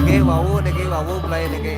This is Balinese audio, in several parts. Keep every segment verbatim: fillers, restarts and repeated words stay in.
Niki wau, niki wau, mulai niki.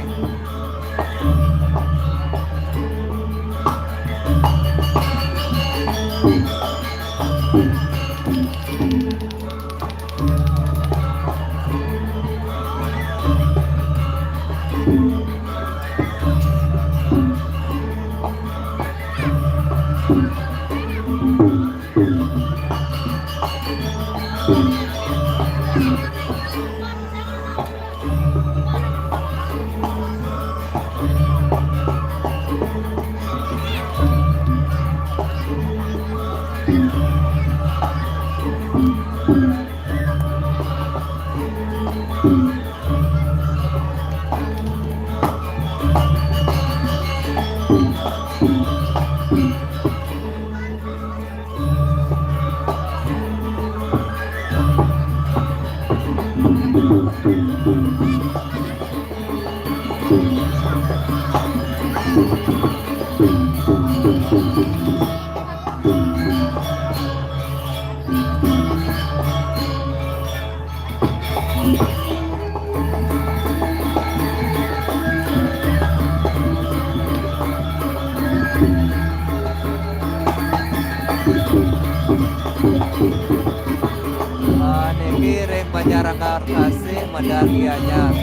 Ah, niki ring Banjar Angkat Asih, Mandar Gianyar.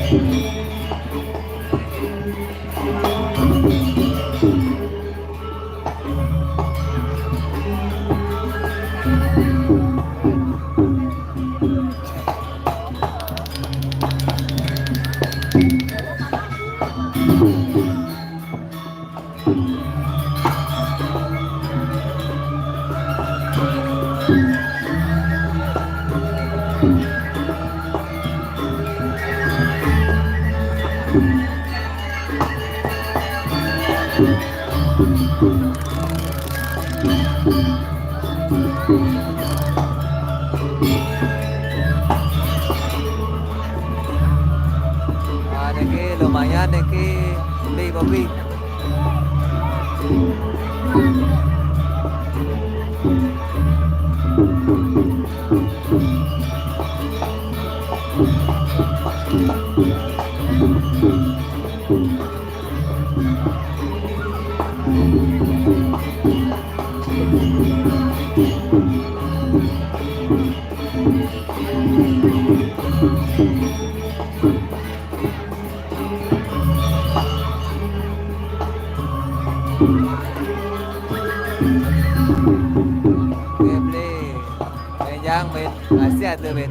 Ah, niki lumayan niki, beli kopi. Nggih, beli. Nggih, Jang, mit. Makasih atuh, mit.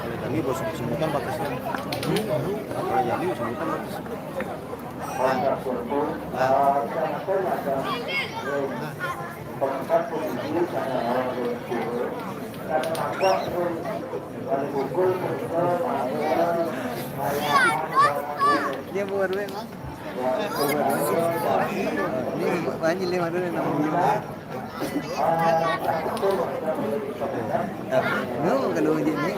Kalau jadi, bos, sebutan batasnya. Kalau jadi, sebutan batas. Dia buat duit, Mas. Ini banyak lima dulu, enam puluh lima. Tapi, no, kalau dia ni,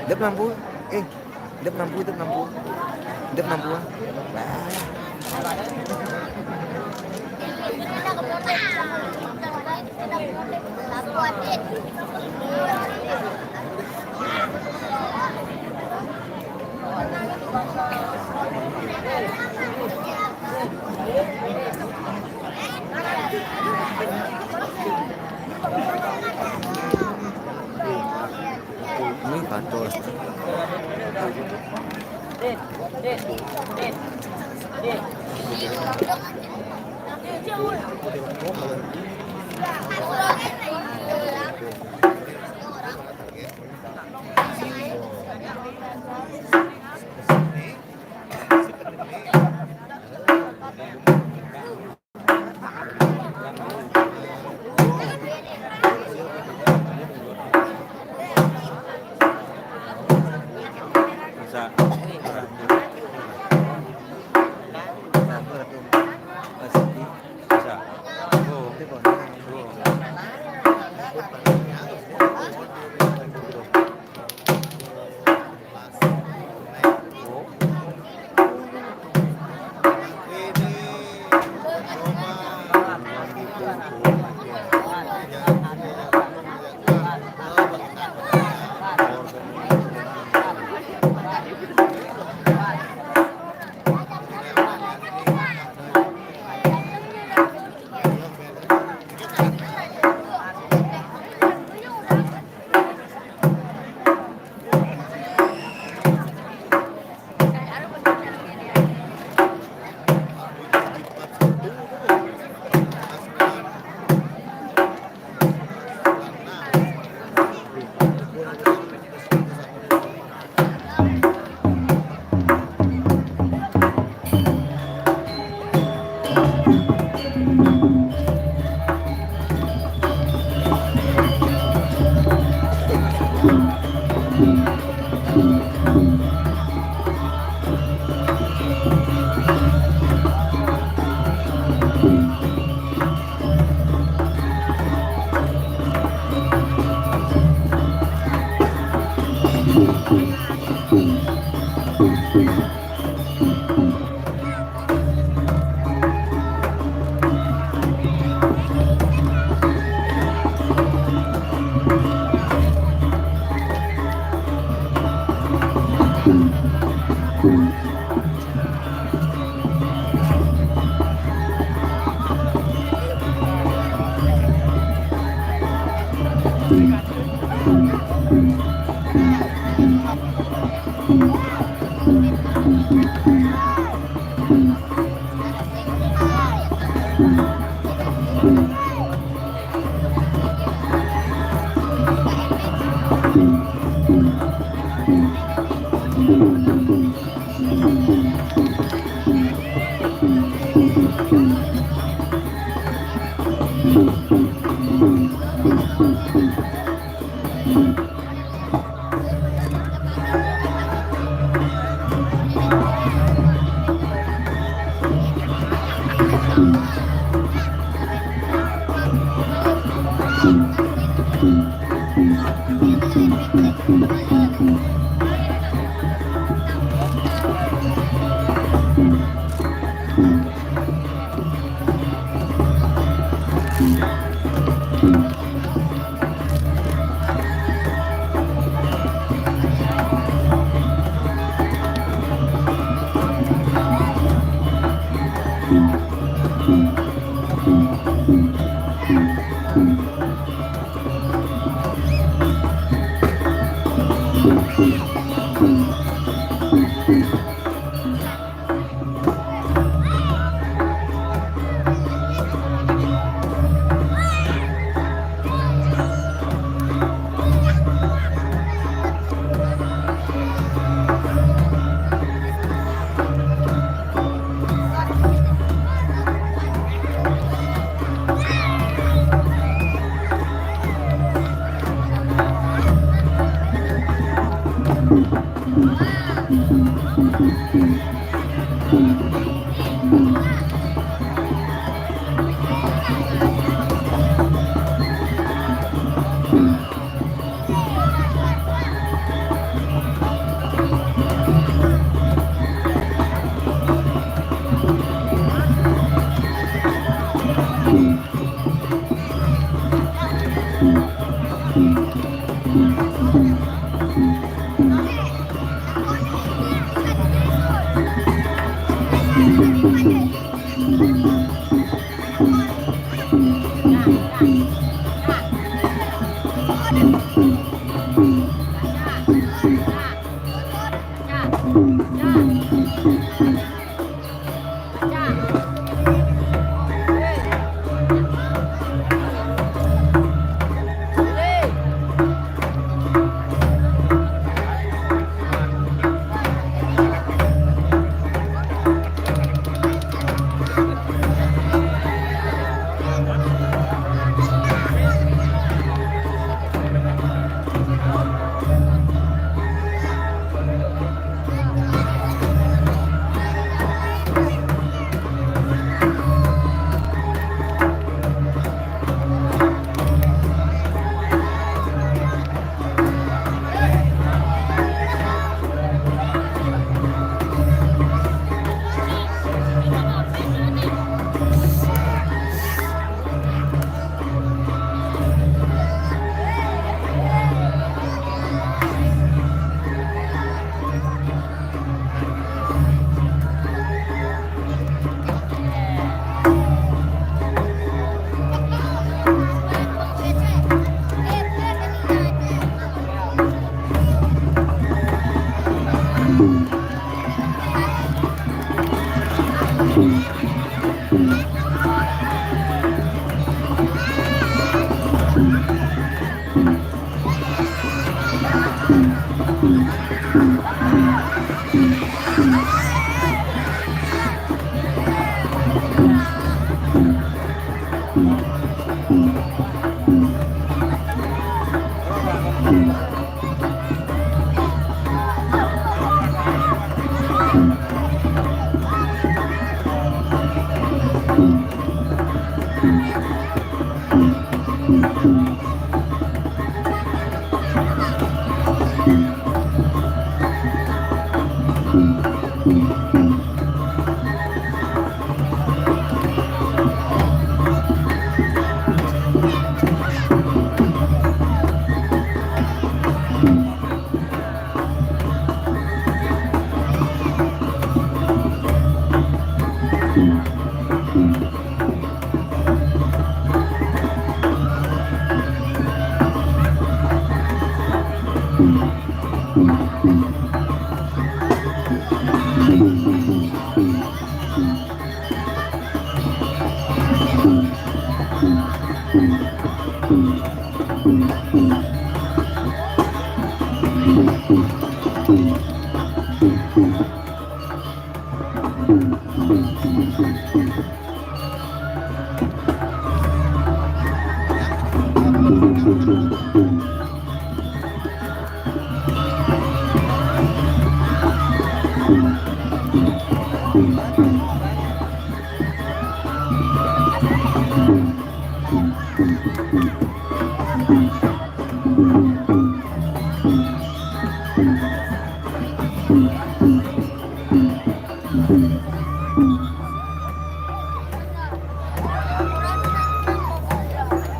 Dep nampu, eh, dep nampu, dep nampu, dep nampu, ah. Bah. Ini batul.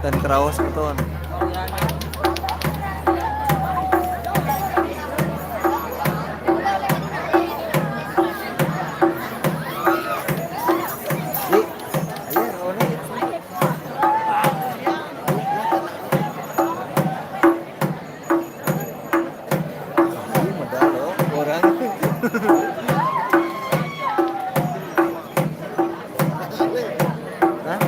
Dan kerawas betul. Orang. Hah?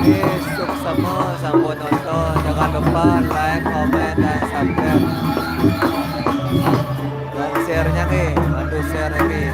Ini suksema sampun nonton. Jangan lupa like, comment, dan subscribe. Dan share-nya nih, bantu share nih.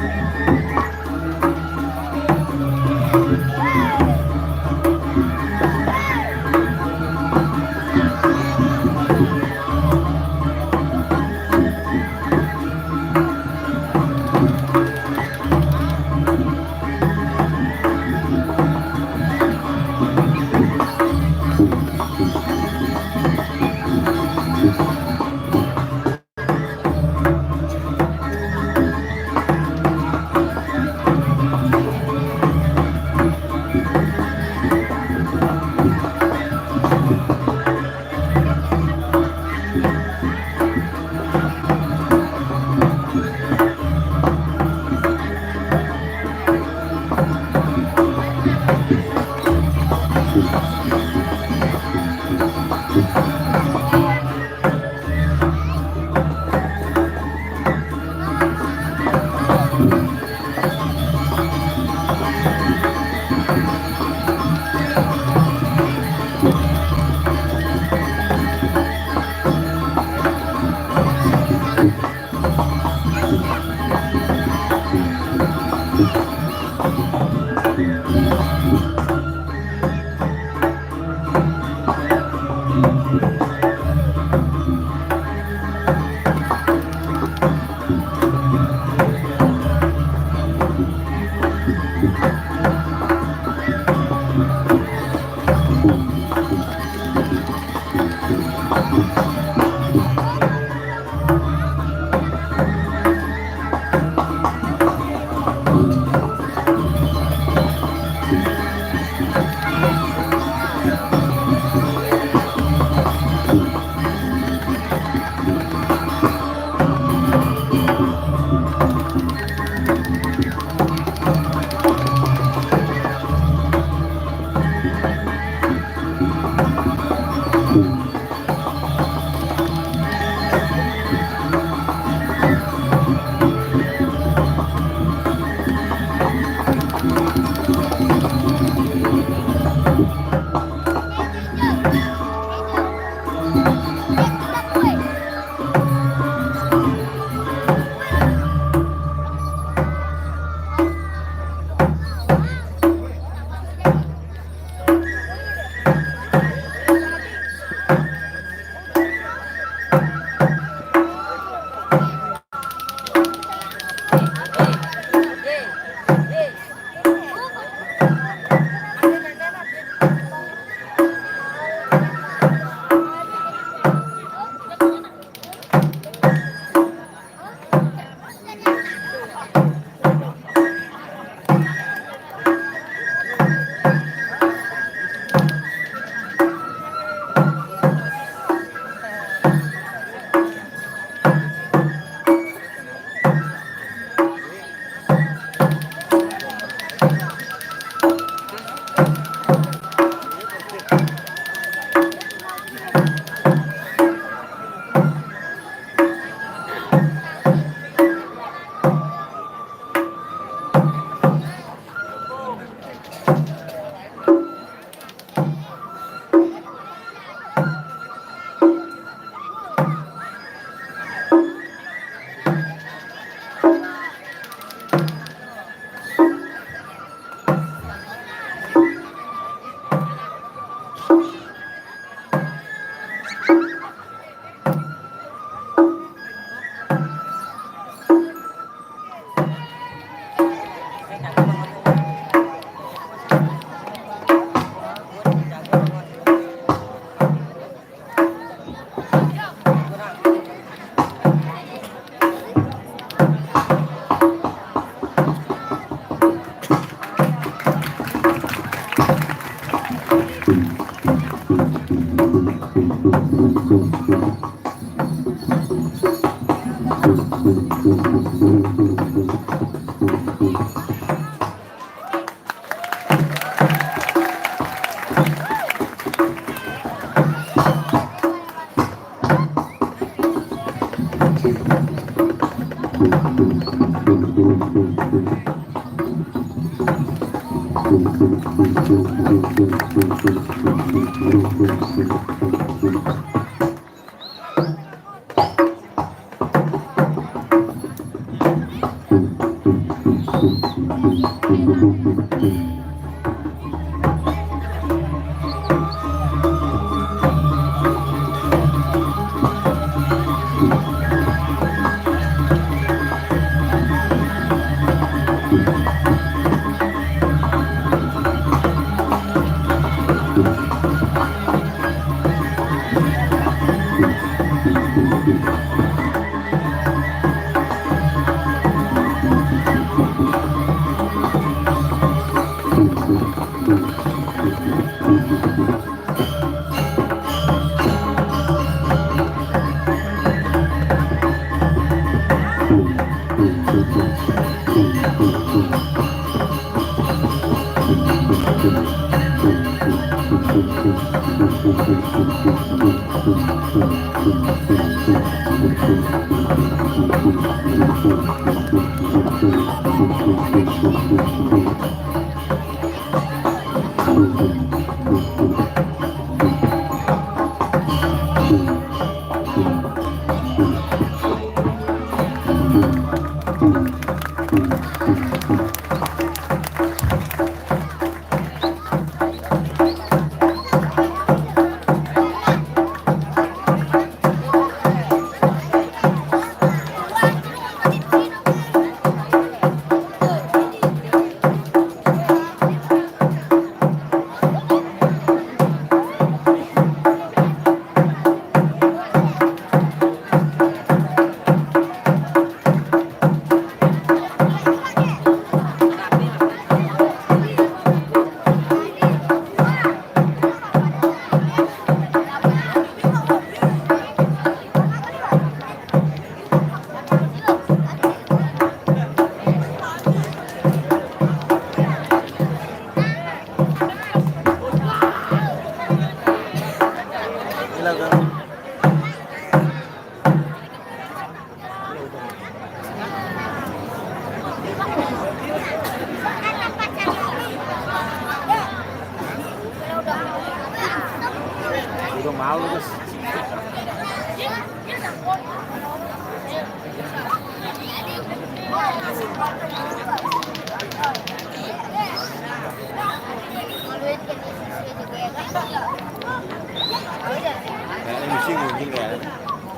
Nah, ini mesti gunting ya.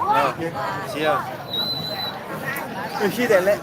Nah, siap. Mesti deh, Lek.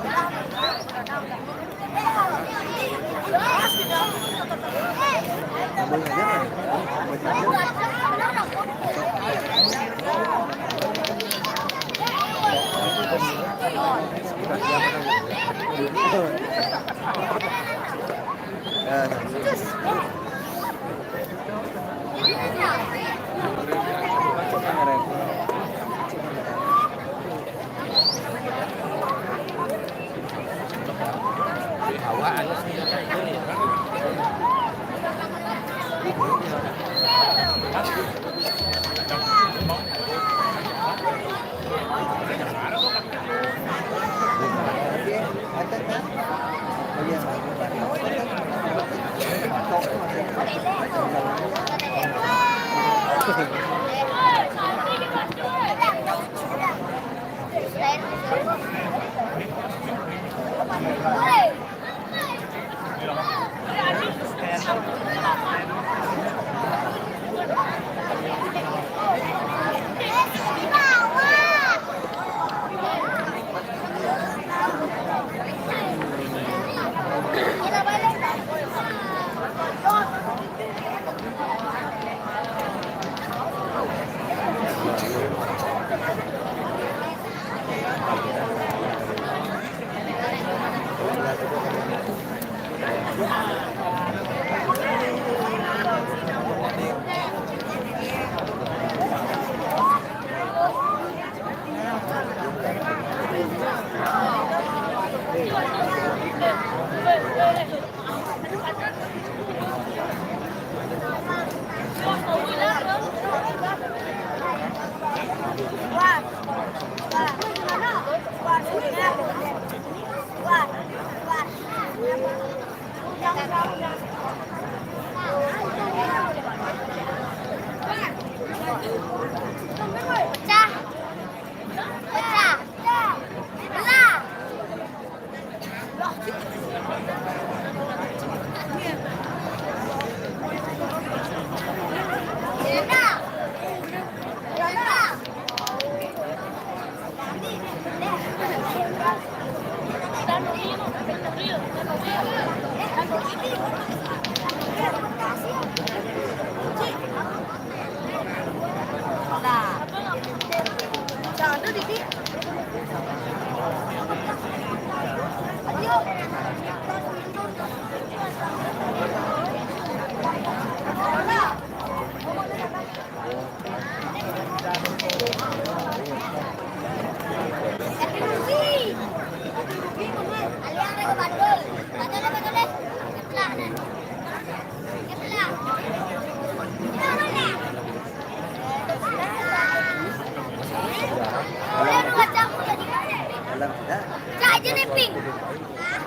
Cak, aja nih, Pink.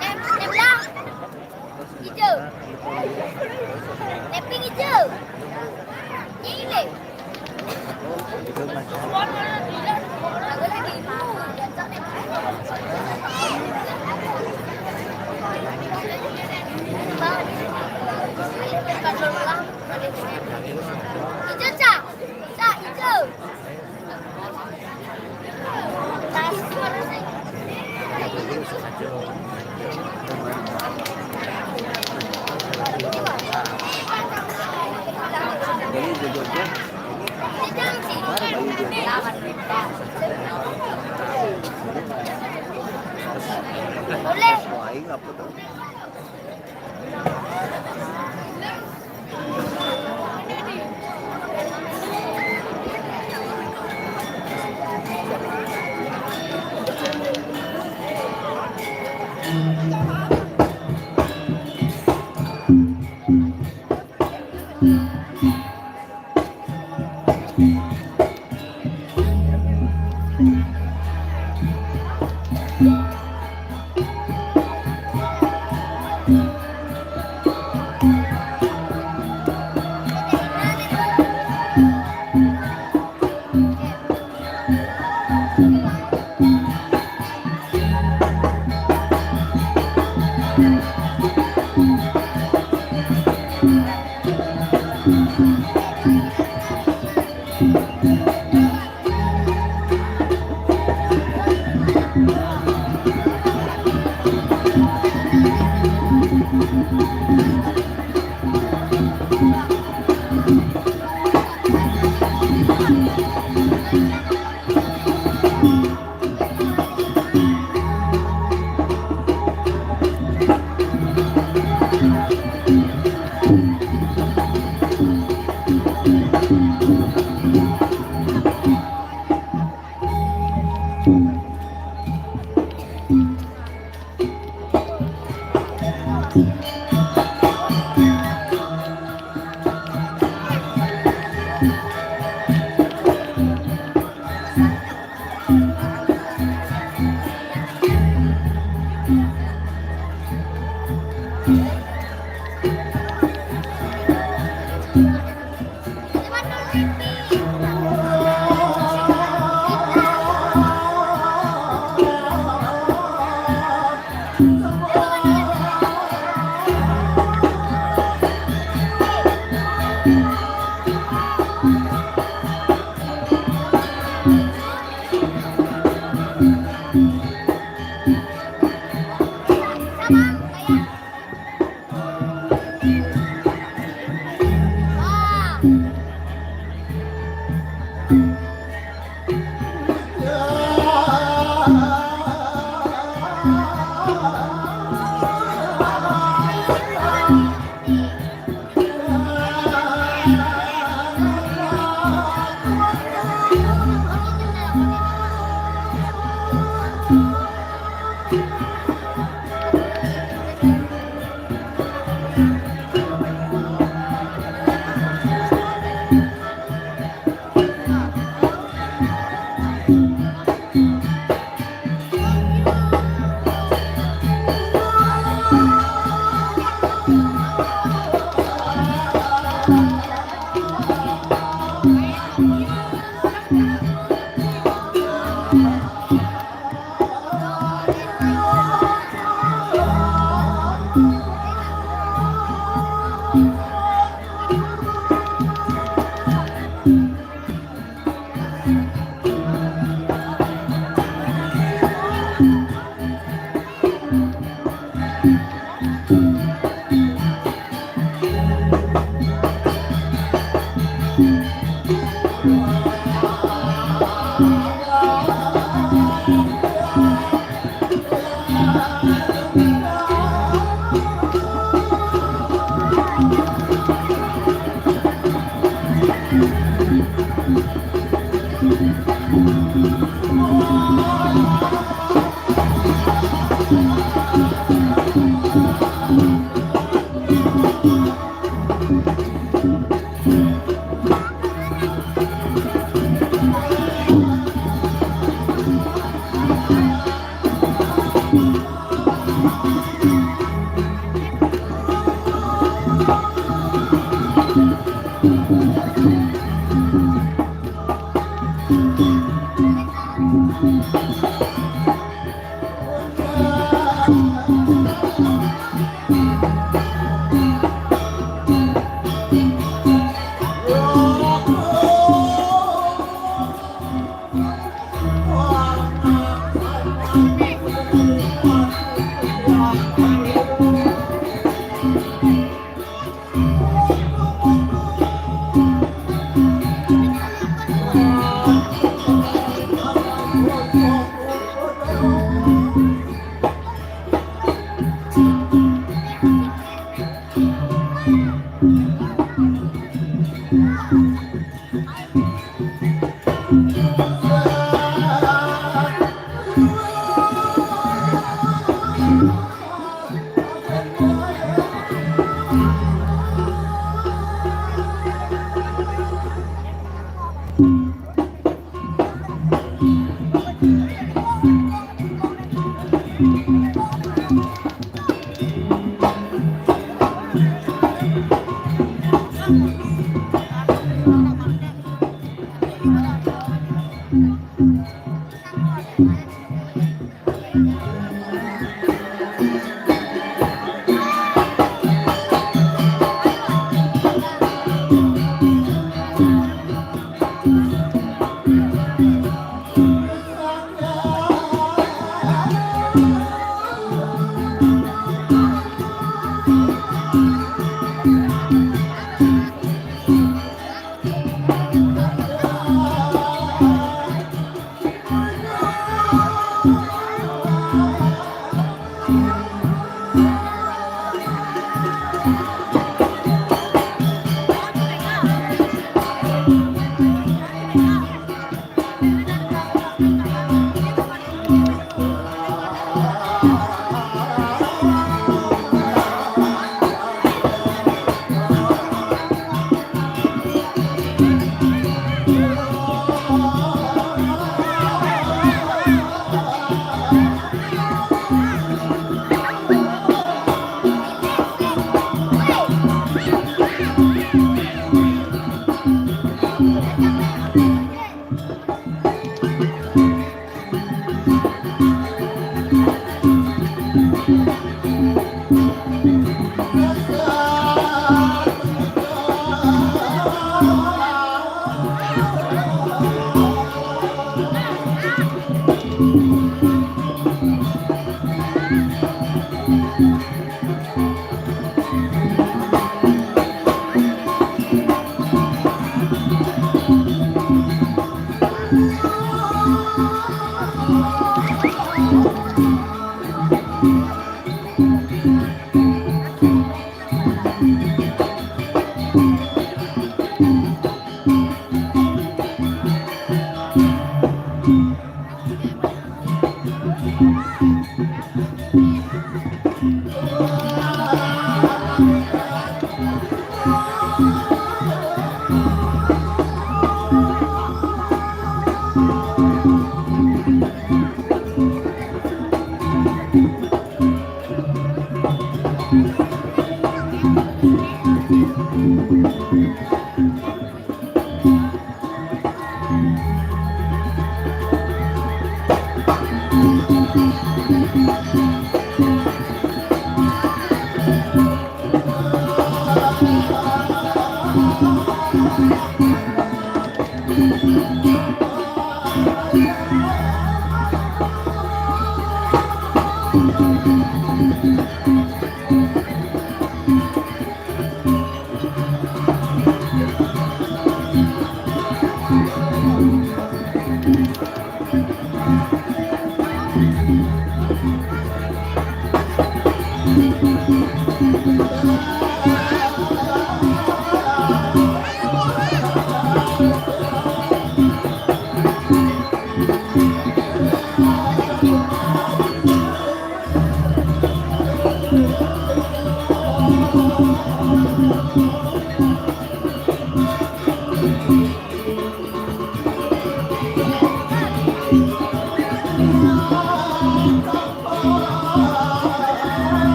Em, em, dah. Hijau. Tapping hijau. Ini. Hijau, Cak. Cak, hijau. Boleh.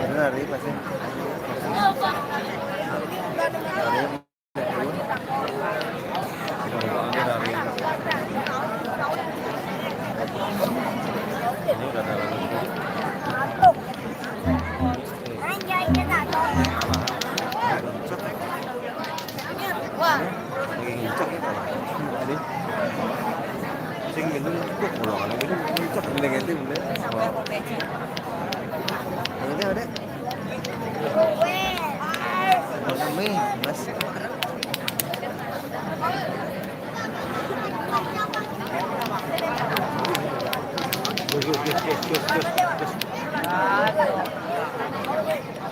Benar, iya, pasti. Ini udah ada lagu. Lagi ngecek ya, kalau. Aduh. Sing gitu, kok pulang lagi, ngecek, mending ganti, mending. Wah. Yang ini ada. Mas Umi, Mas.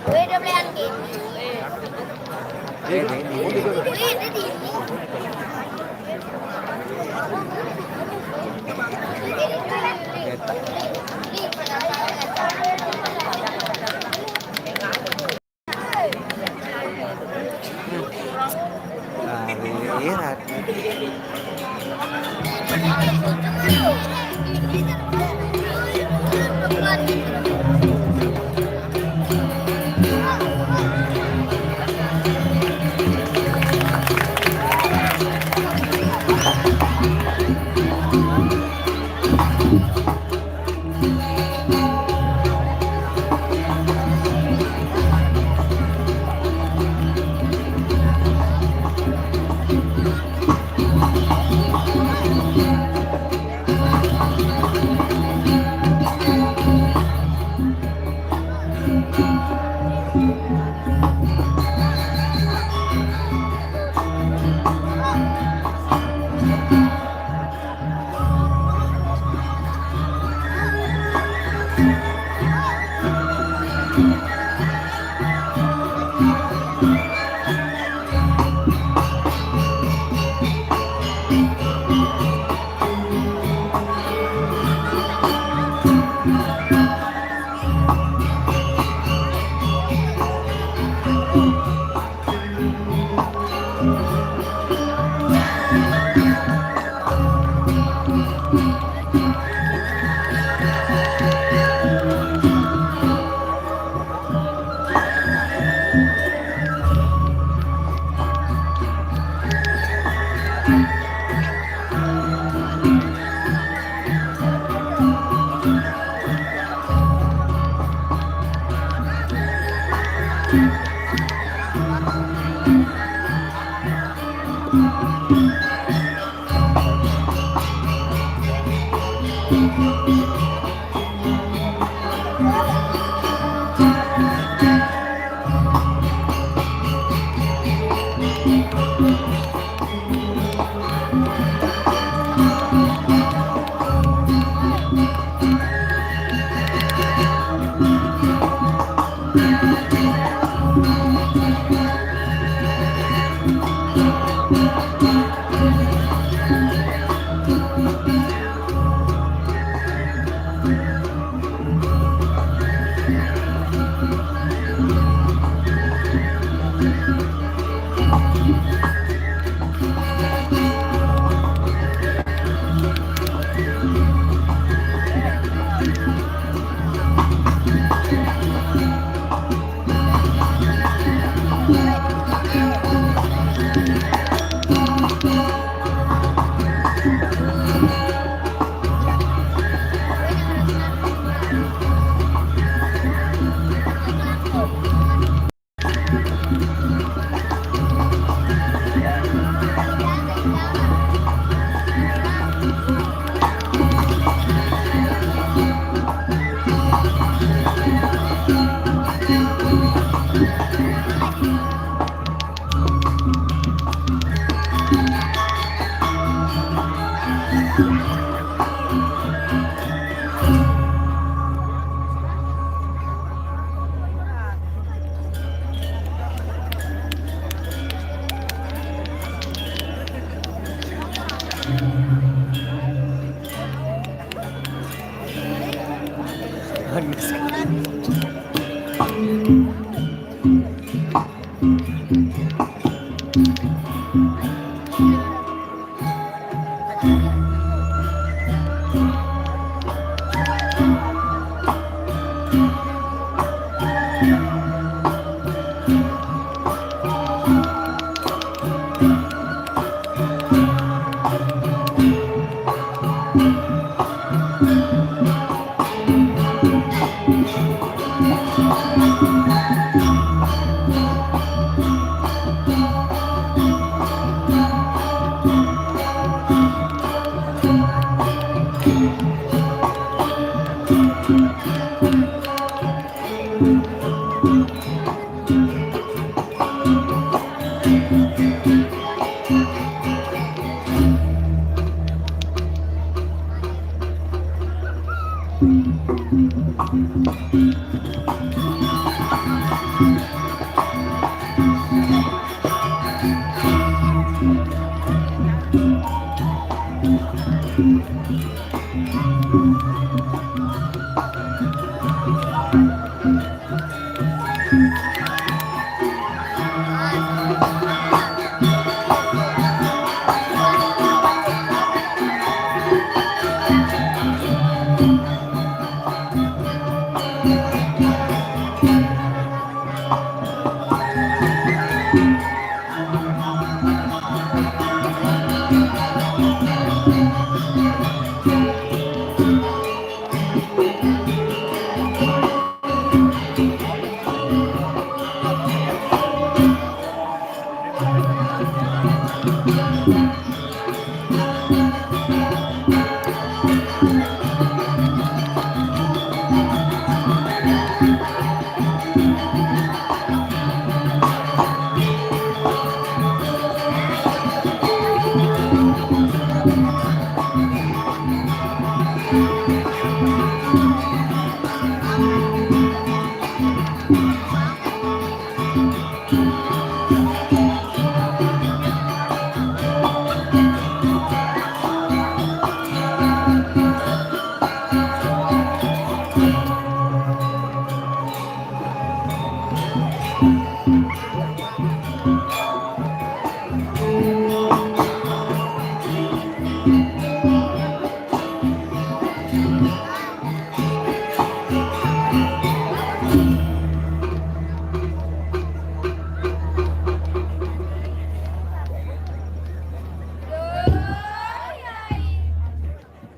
Wih, udah beli anti. Wih, tadi. Hari Irat.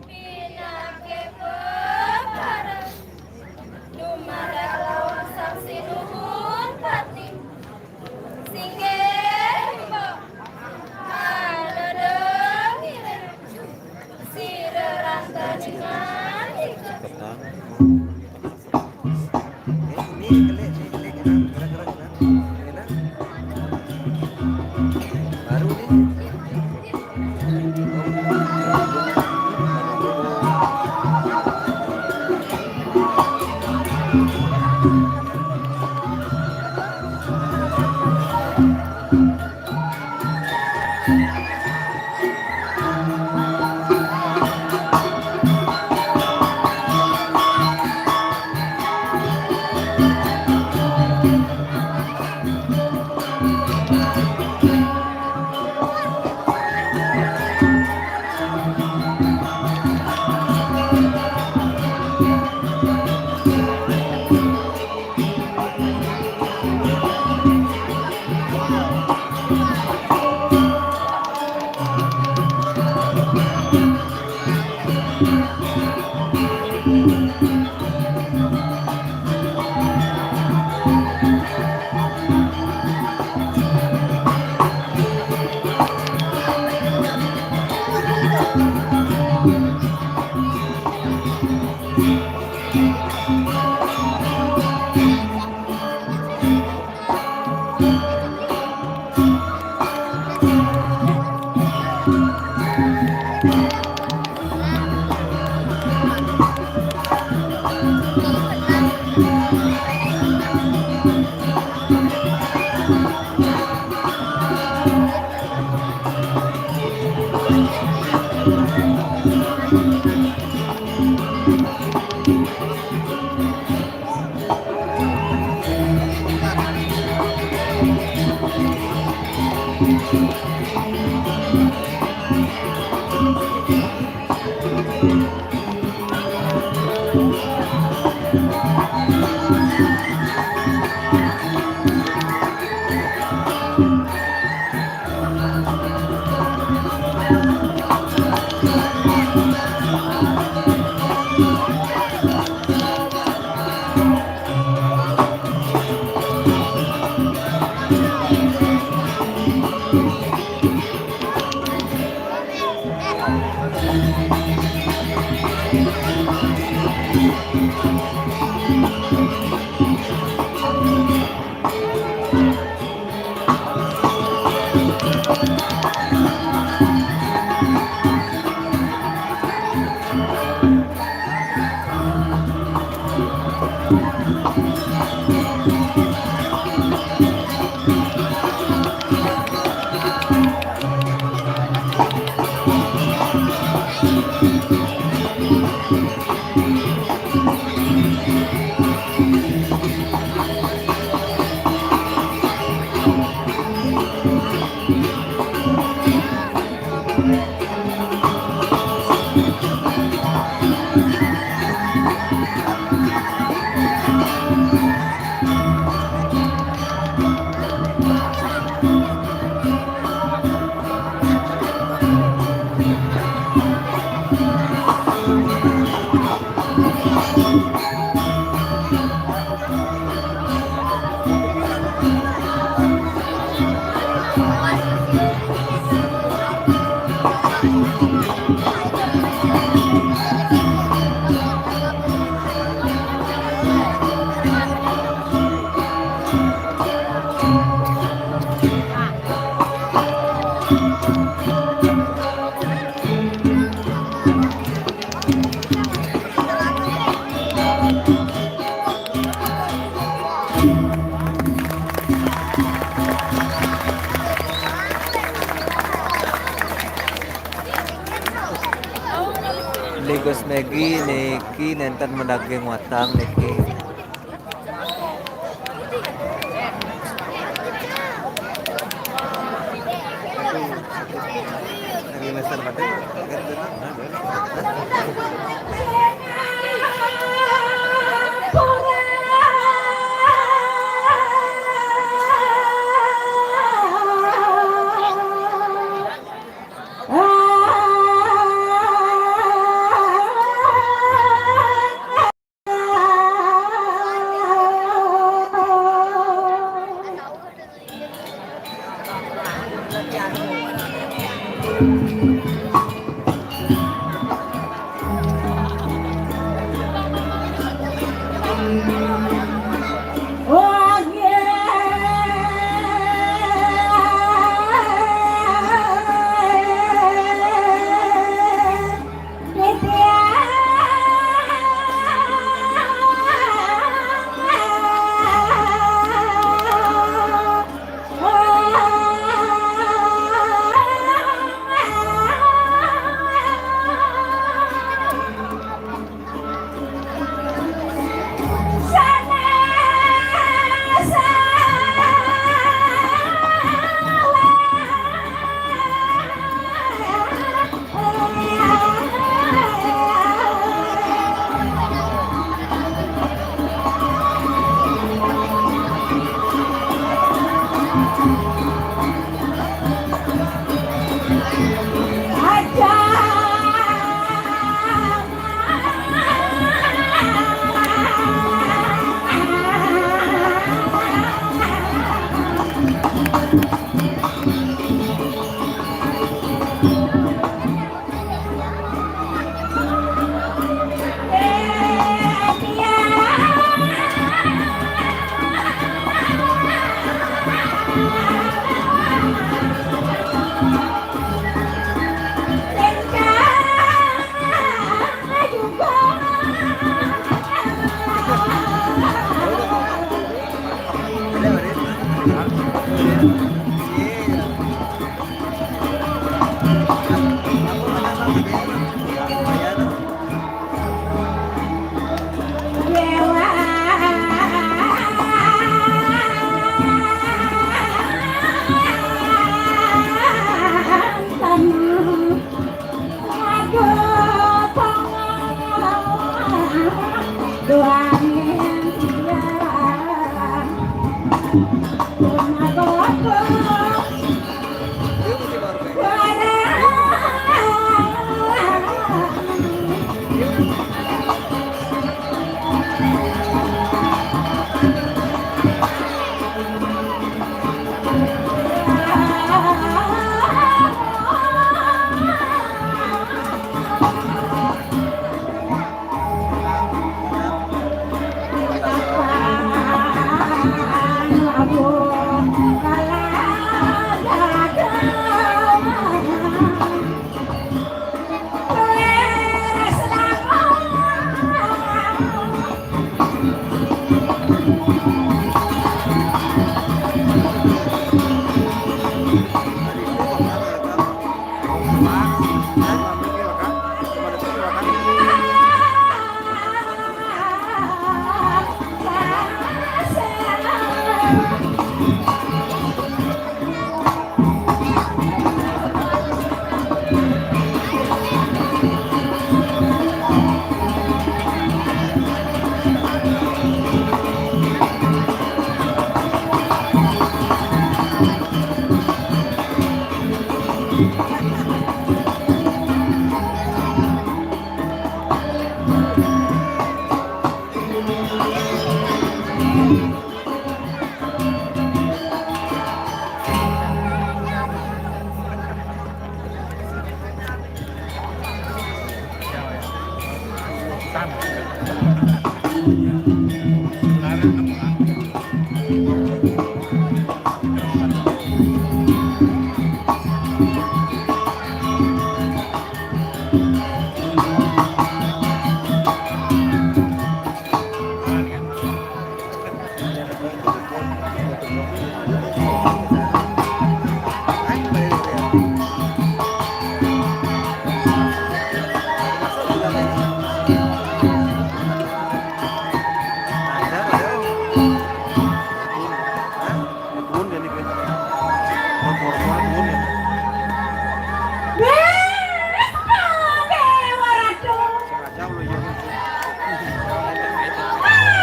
Pinake peparan, dumarat lawan Sang Sinuhun Pati. Singgih, Mbok. Ada dengirin. Sira rantaningan ikut. Ligos Megi niki nénten medaging watang niki.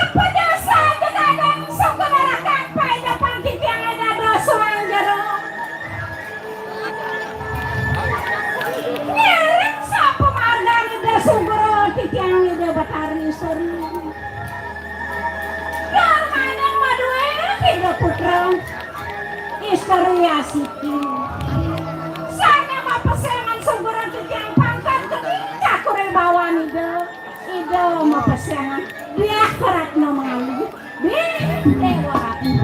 Apa jasa jekadang soko barakat pai depan titiang eda dosuang jero. Ngiring sapamargan Ida Sugro titiang Ida Betari Suri. Darmaning madué tiga putra. Istri asiki. Sané mapesengan Sugro titiang pangkat geni kakuribawan Ida. Ida mapesengan Diah Ratna Mangali. Bih, Déwa Ratna.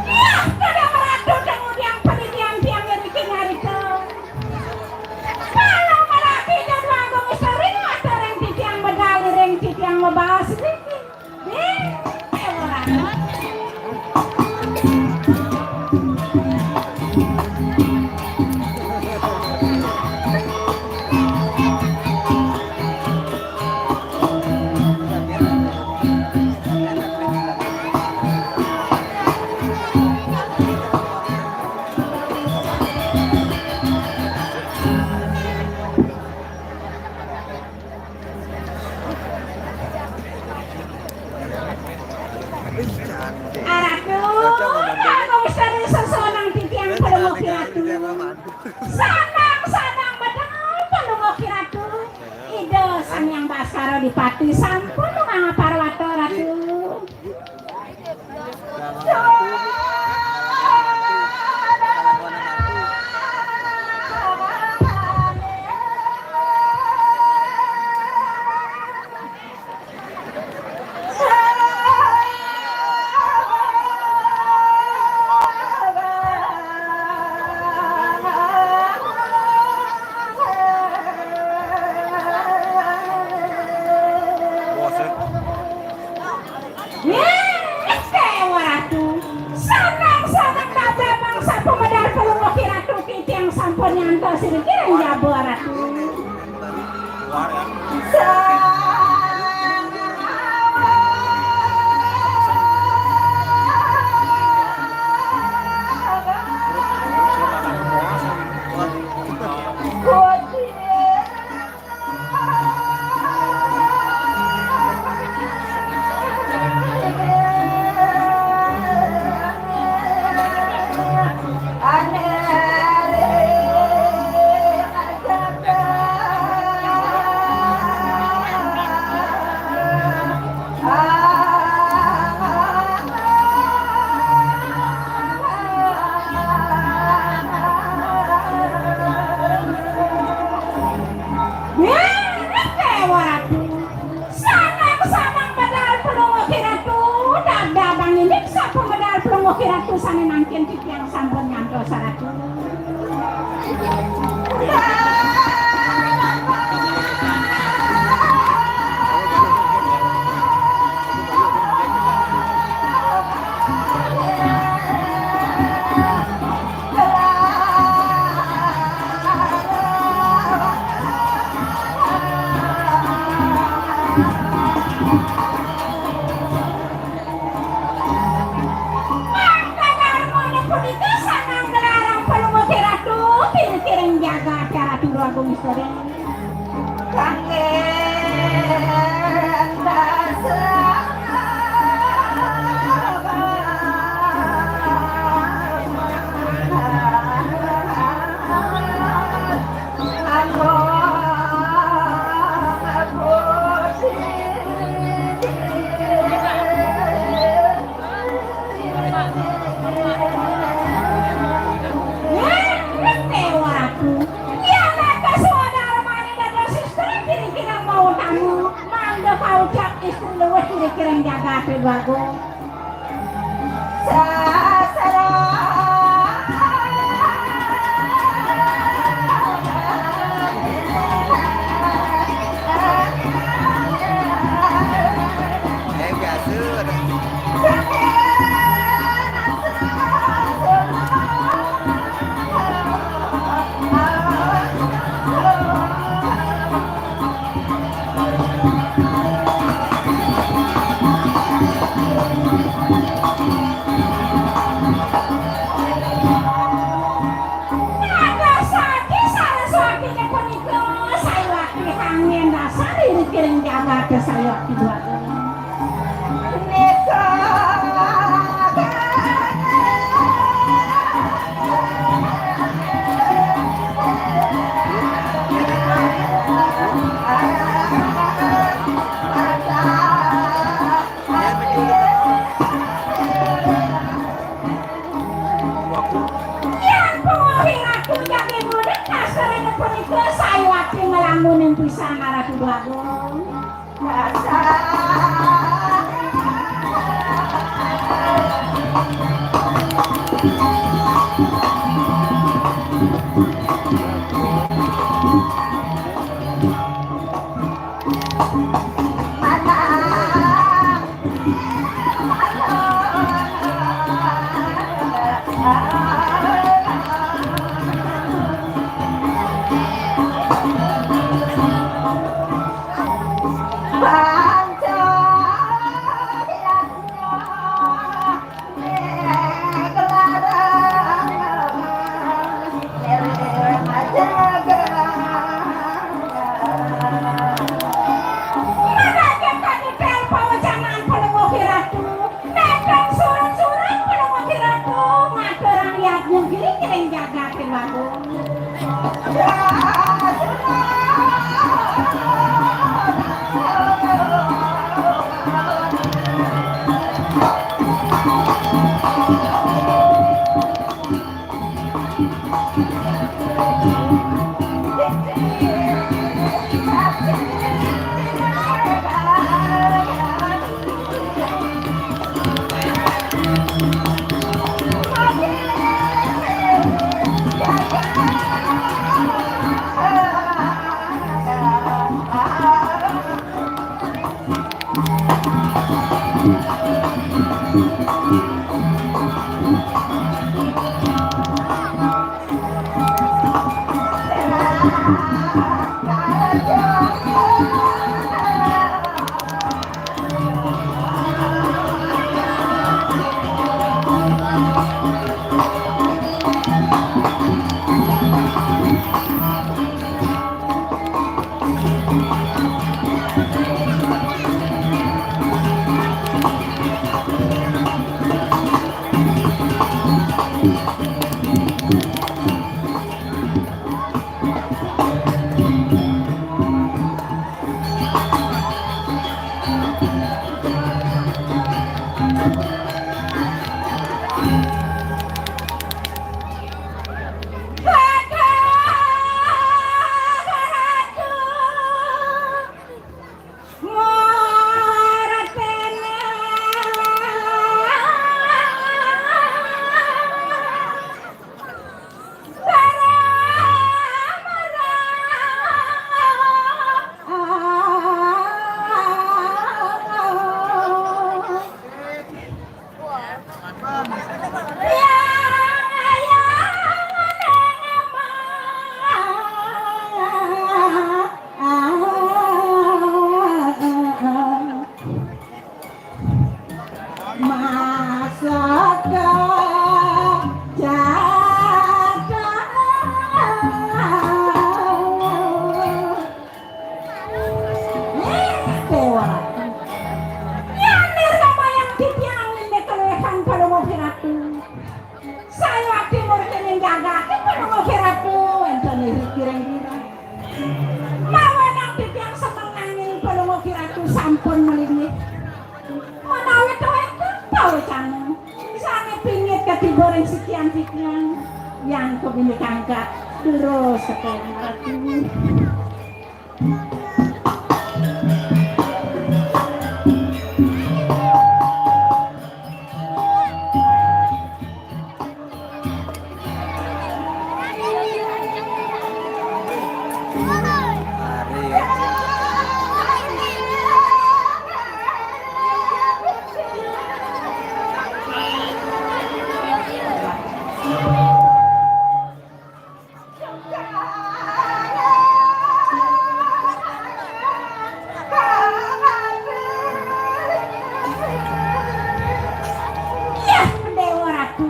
Yah, kada meratu tengudi yang pendidian tiang ngeriki nyarita. Kalau merati jadwal gumisteri, mata ring titiang medal, ring titiang mebas, niki. Ding, Déwa Ratna. Aratu, Agung Sari sesonang titiang pelungguh kiratu. Sanang, sanang bedal pelungguh kiratu. Ida Sang Hyang Baskara Dipati sampun mangapar wata, Ratu. Yes, Déwa Ratu. Sanang, sanang, tabah mangsa pamedar pelungguh kiratu titiang sampun nyantos ring jaba, Ratu. Agung Istri. Kangen dasar. Ngerti aku. Ya, maka saudara mani dados istri kira-kira mau tamu. Mangga paucap istri luwih kira-kira jagat Agung. Sasara. Eh, biasa. Dados saking saraswatine punika, sayuwakti angin dasar ing kiring jagat sayuwakti dua. Nika. Yan pungawiratu jagi mudhun, kasarana punika sayuwakti nglamunin pisan Ratu Bagong. Manaken tangkil pawacanan Palungguh Ratu, nenten surat-surat Palungguh Ratu, ngaturang yadnya giring-giring jagat Agung. Tiba ring sikian-sikian, yang kebini kangkat, terus sekolah aku. Yah, Déwa Ratu.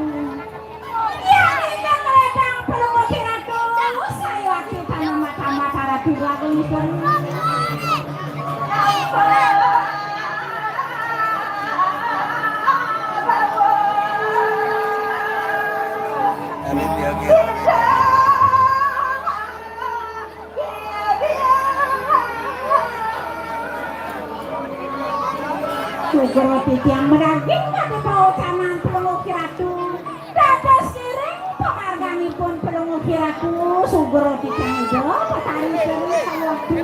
Yah, ingkang ngledang Palungguh Ratu, sayuwakti tanamat-tamat Ratu Agung Ida. Sugra titiang madaging pada paocanan Palungguh Ratu. Dados ngiring pamarganipun Palungguh Ratu, sugra titiang Ida Betari Sri Sayuwakti.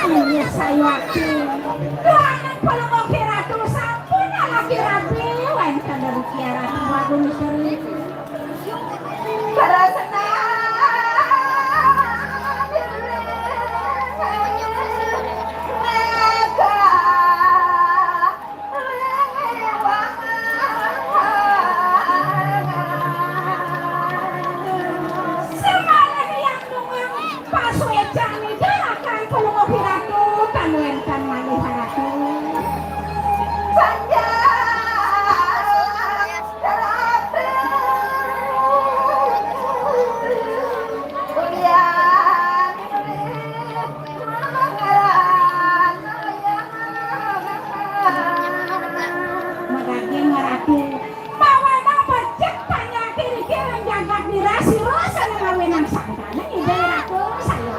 Ayo, sayuwakti. Duaning Palungguh Ratu sampun alaki rabi, wénten Ratu Agung Sri. Pasuécan nidalaken Palungguh Ratu tan wénten malih Ratu. Sanjaya Ratu. Ulian Madaging Ratu. Mawana becik panjang kiri-kiri jagat dirasi rasa ngawinang sangkana Ida Ratu saya.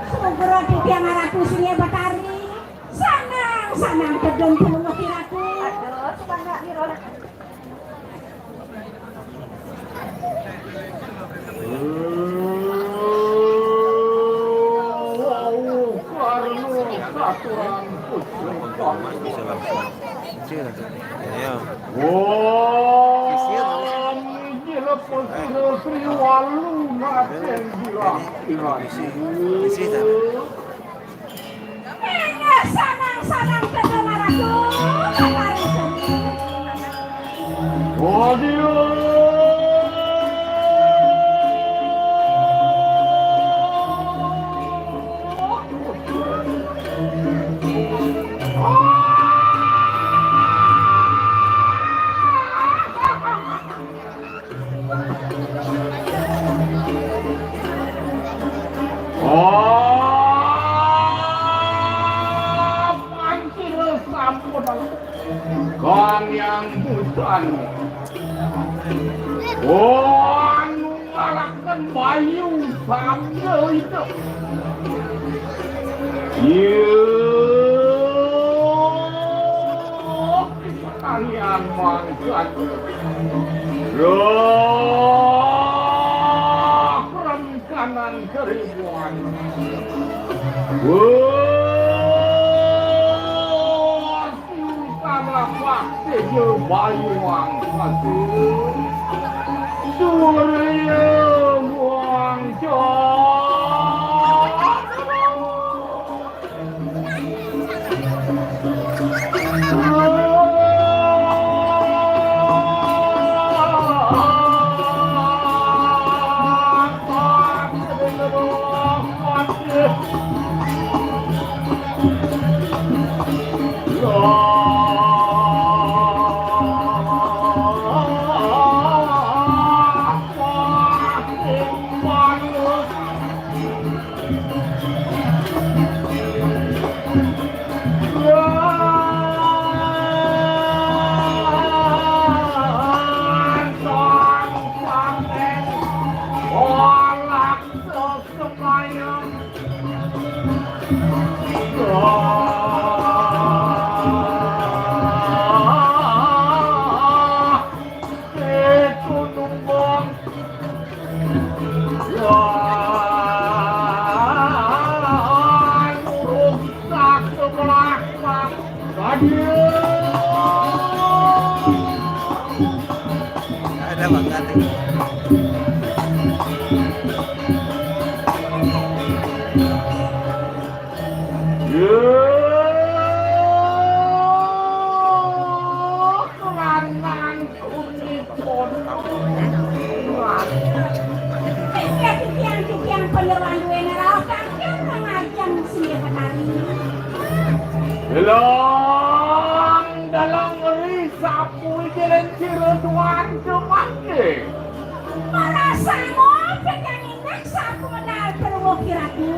Sugra titiang Ratu Singgih Betari, sanang-sanang tedun Palungguh Ratu. Aduh, suka nggak nih, Ron? Wau karena katuran putra. Iya. Wah, gila putra Triwalu naten bilang. Isi, isi, isi. Sanang-sanang kedengaranku, Bapak Rizky. Anu. Oh, anu ngalaken bayu sabda itu. Iya. Kalian mangkat. Roh kanan keribuan. Wah, singkana bakti bayuang satu. Surya muang. Ada banget. Titiang-titiang panyeroan duwene raos kangkang ngajeng sing petani. Delong, delong ri sapu iki len sira tuan kepake. Marasa ngopi kang indak sapu menal perwo kiratu.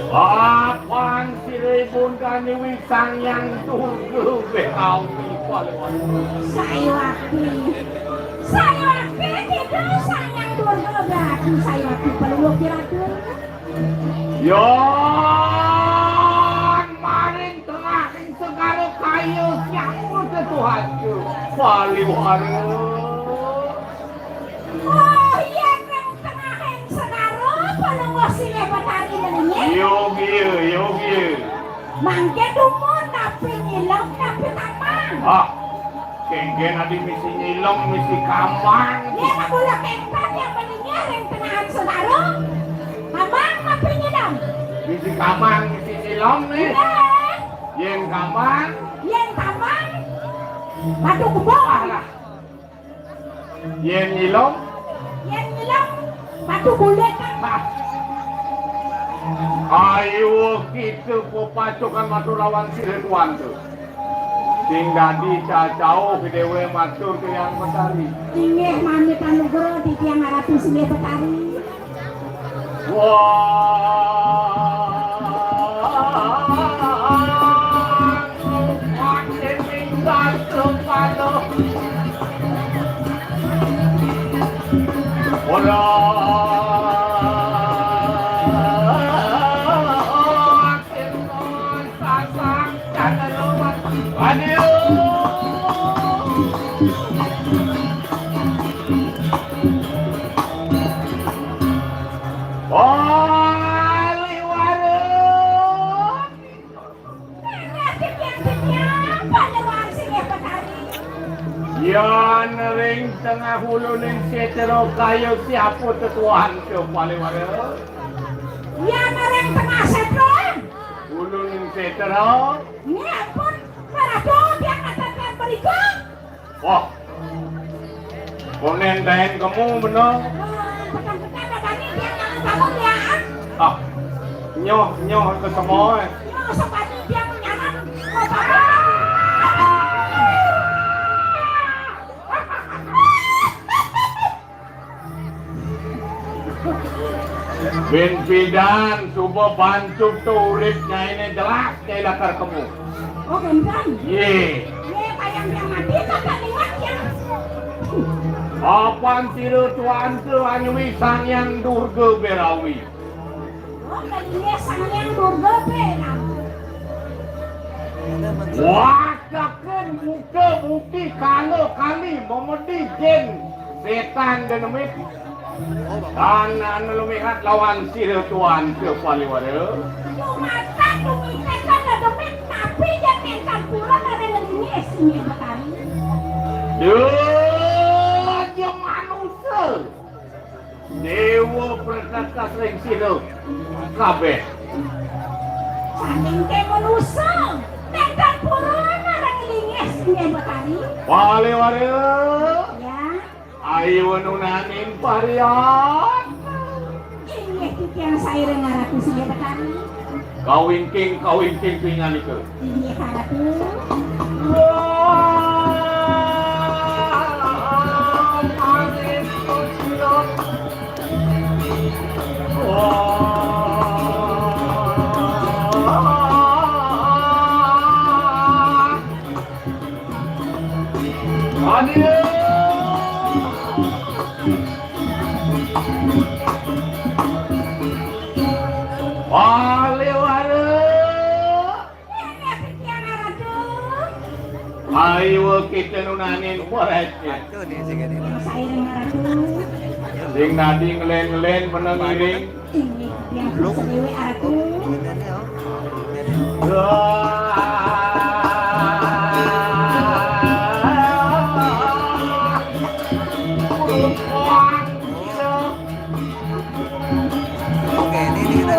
Apan sira ibun kaniwi Sang Hyang Durga lebih kawi paling. Sayuwakti. Sayuwakti, Kidul Sang Hyang Durga berarti Sayuwakti peluluh kiratu. Yon maring tengahing segara kayu siapa tetuhaku. Paliwara. Oh, iya, ring tengahing segara, pelungguh silih betari melinggih. Yogia, yogia. Mangke dumun tapi nyilem tapi tamang. Ah, kengken adi misi nyilem, misi kamang. Iya, nak mula kengken yang melinggih ring tengahing segara. Kamang tapi nyilem. Misi kamang, misi nyilem nih. Iya. Yen kamang. Yen kamang. Batu kubur. Alah. Yen nyilem? Yen nyilem, batu bulet kan. Nah. Ayo kita pepacukan matur lawan sira tuan tu. Sing dadi cacau kedewe matur ke Hyang Betari. Inggih manut anugerah di Hyang Ratu Silih Betari. Aduh. Paliwara. Panyeroan Silih Betari. Yan ring tengah uluning setra kaya siapa tetuan ke Paliwara? Yan ring tengah setra. Uluning setra. Nggih, ampun, Ratu, tiang ngaten mrika. Wah. Konen daen kemu bener. Wah, peteng-peteng dadane tiang nyangan kamu ya. Ah. Nyoh, nyoh ke semua, eh. Nyoh, sepatu tiang nyangan. Ben pidan suba bantuk to urip nyaine jelas nyai lakar kemu. Oh, kenten. Ye. Sira tuanta anyuwi Sang Hyang Durga Berawi. Oh, tadinya Sang Hyang Durga Berawi. Wah, kaken buka buti kala kali memedi jin setan denemit. Tan anu lumihat lawan sira tuanta Paliwara. Tumatan tumitekan dedemit tapi jin setan pura dari ngelingi singgih Betari. Duh, ya manusia. Dewa perkakas ring sira kabeh. Saking ke manusa, nekan purana ring lingis nggih Betari. Paliwara. Ya. Ayo nunaning pariat. Inggih titiang saireng ngaratu singgih Betari. Kawingking, kawingking pinganika. Inggih, Ratu. Aduh. Paliwara. Ayo kita nunanin parecet. Sing nadi ngelen-ngelen meneng iring. Oke, ini, ini kita.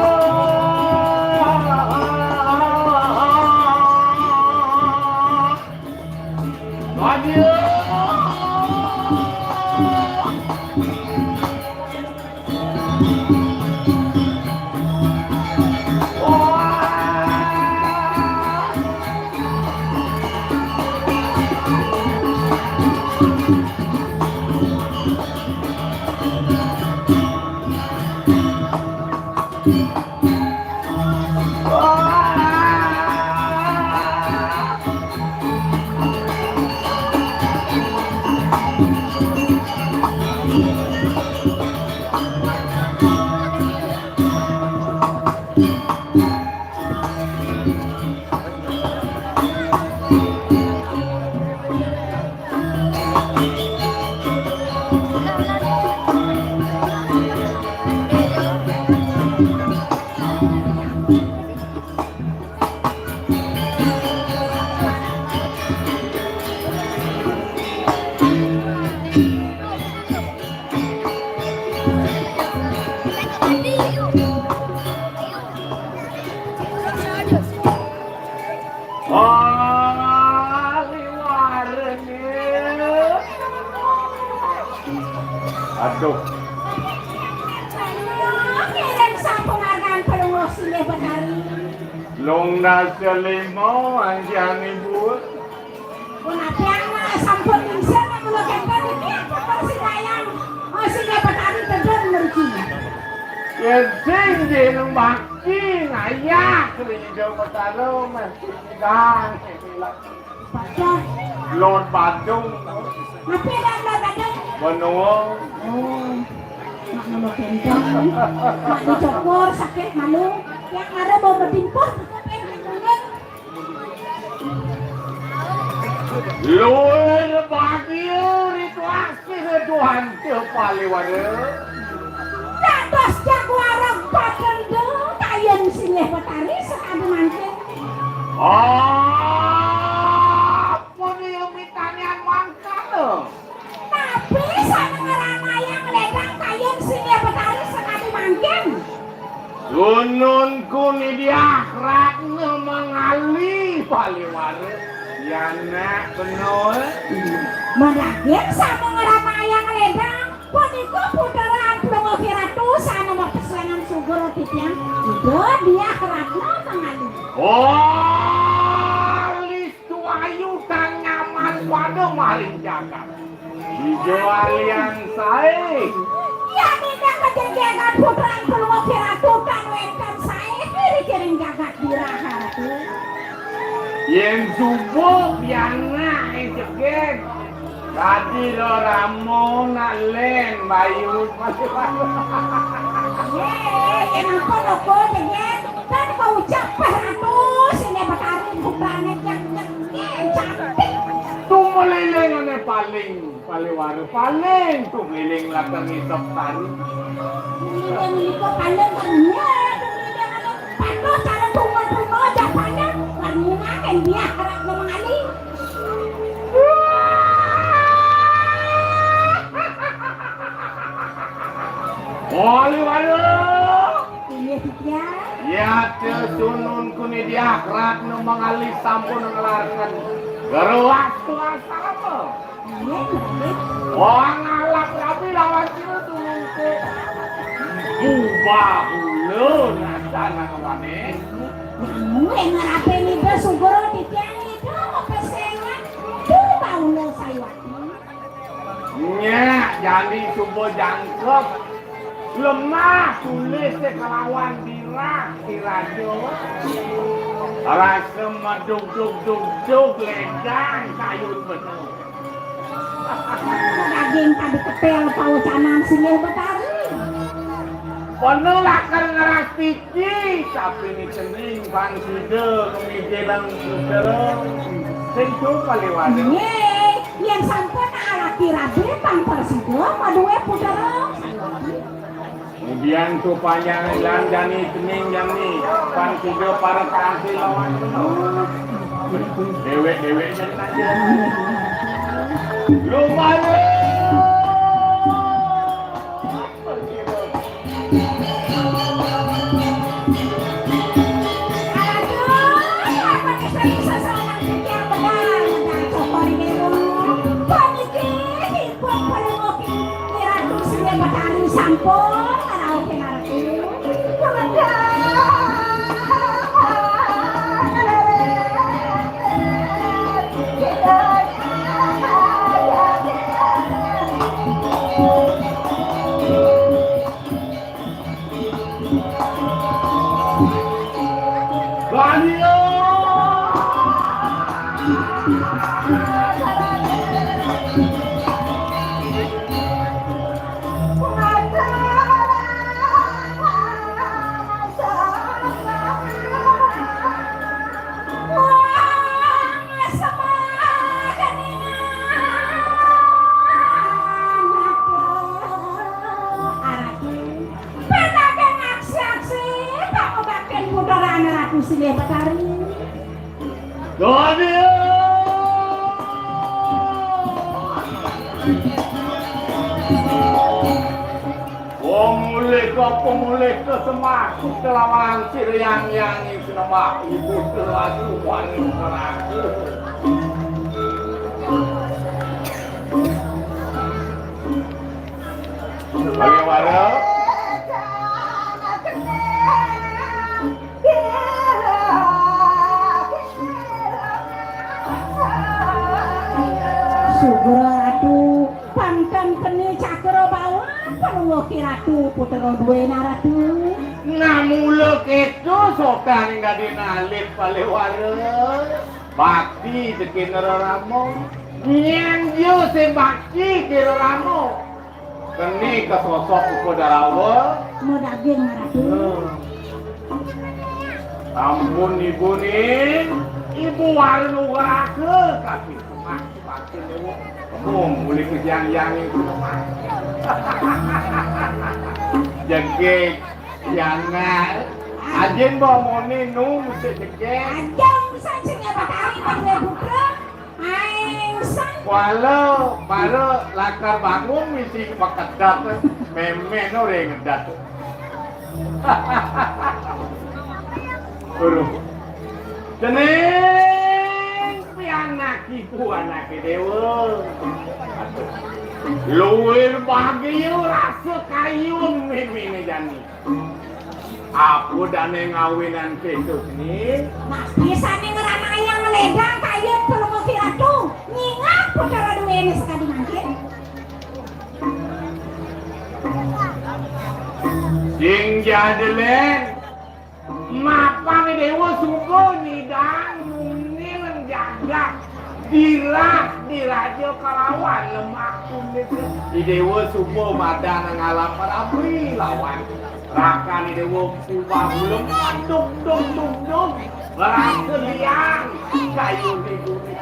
Wah, liwarene. Aduh. Ngiring sampun argan pelungguh singgih Betari. Lung dasa lima anjani buat. Punapian sampun ningsih kula kenten iki apa sing kayang, oh, singgih Betari tedun mriki. Yen sing jeneng bakti ngayah Ida Betara mesti nyidang. Badan. Lor Badung. Apa ya, Lor Badung? Benua. Oh, mak ngono gendong. Mak dicukur, sakit malu. Yang ada bau bertimpuh. Luwih bahagia ritual Tuhan Paliwara. Dados jaguareng padenda kayun singgih Betari sekadi mangkin. Apa nih mitanian mangkana? Napi sane ngranayang ledang kayun singgih Betari sekadi mangkin? Gunun kunidiah ratna mangali Paliwara. Yanak bener. Menagih sane ngranayang ledang punika putra Amplumakhiratu sane mapesengan sugur titiang Ida Diah Ratna mangali. Oh, listu ayu kang nyaman pada maring jagat. Ijo alian sae. Yen ingkang kajenengan putra Amplumakhiratu kang wenten sae diri dening jagat Diraharatu. Yen subuh pianak ing jegeg. Tadi lo ramo nak len bayu. Eh, kenapa lo kok, Dek? Kan kau ucap peratus ini batarin ku banget yang, yang, yang cantik. Tuh meleleng ane paling, paling waru paling tuh meleleng lakar ngisep tari. Ini yang ini kok pandang kan, iya, tuh meleleng ane patuh cara tunggal-tunggal aja pandang. Kan ini kan dia harap ngomong aja. Oli waduh. Iya, Titiang. Ya, te sunun kuni diakrat nu mangalih sampun ngelarkan. Geruas tuas apa? Iya, iya. Wah, ngalap rapi lawan sira sununku. Ubah ulun asana kawane. Namun yang ngarapin itu sugoro Titiang itu apa sengat? Itu baulo sayuati. Nyak, jani suba jangkep. Lemah tulis kelawan dirah diraja. Rasa medug dug dug dug ledang kayun bener. Daging tadi ketel pawacanan silih betari. Bener lakar ngerasti Ki, tapi ni cening Pan Sida kemijilan putra. Sing tu paliwara. Nggih, yen sampun alaki rabi Pan Persida maduwe putra. Kemudian tu panjang lan jani cening jani Pan Sida para tangsil lawan. Dewek-dewek jani aja. Lumayan. Sampun ngrauke ngarepku. Panakan aksi-aksi, tak mengakil putra anak Ratu Silih Betari. Dadi. Pemulih ke, pemulih ke semak, kelawan siriang yang sembah ibu selalu wanita raja. Bagaimana? Sugro Ratu, pangkan kene cakra bawang, panuwuh ki Ratu, putra duwena Ratu. Namula keto sokan ing dadi nalit palewara. Bakti tekena rerama. Nyén ya sing bakti kira rama. Keni ka sosok Upadarawa. Madaging Ratu. Ampun ibu ning, ibu warna raga kasih semak semak dewa. Kamu mulai kejang-jang itu semak. Jegeg, jangan. Ajin bawa moni nu mesti jegeg. Ajang saja nggak bakal ikut ya, Putra. Aing sang. Walau baru lakar bangun misi pakedat, meme no ring ngedat. Uruh. Cening pianak ibu anak dewa. Luwih bahagia rasa kayun mimine jani. Apa dane ngawinan sesuk ni? Mas pisane ngranayang ledang kayun pelemu si ratu. Nyingak putra duwene sekadi mangkin. Sing jadelen, mapan dewa suba nidang mungil jagat. Dirah, diraja kalawan lemak kulit. I Déwa suba madan ngalap rabi lawan. Rakan I Déwa kubah ulem, dug, dug, dug, dug. Ngerasa liang kayuné kulit.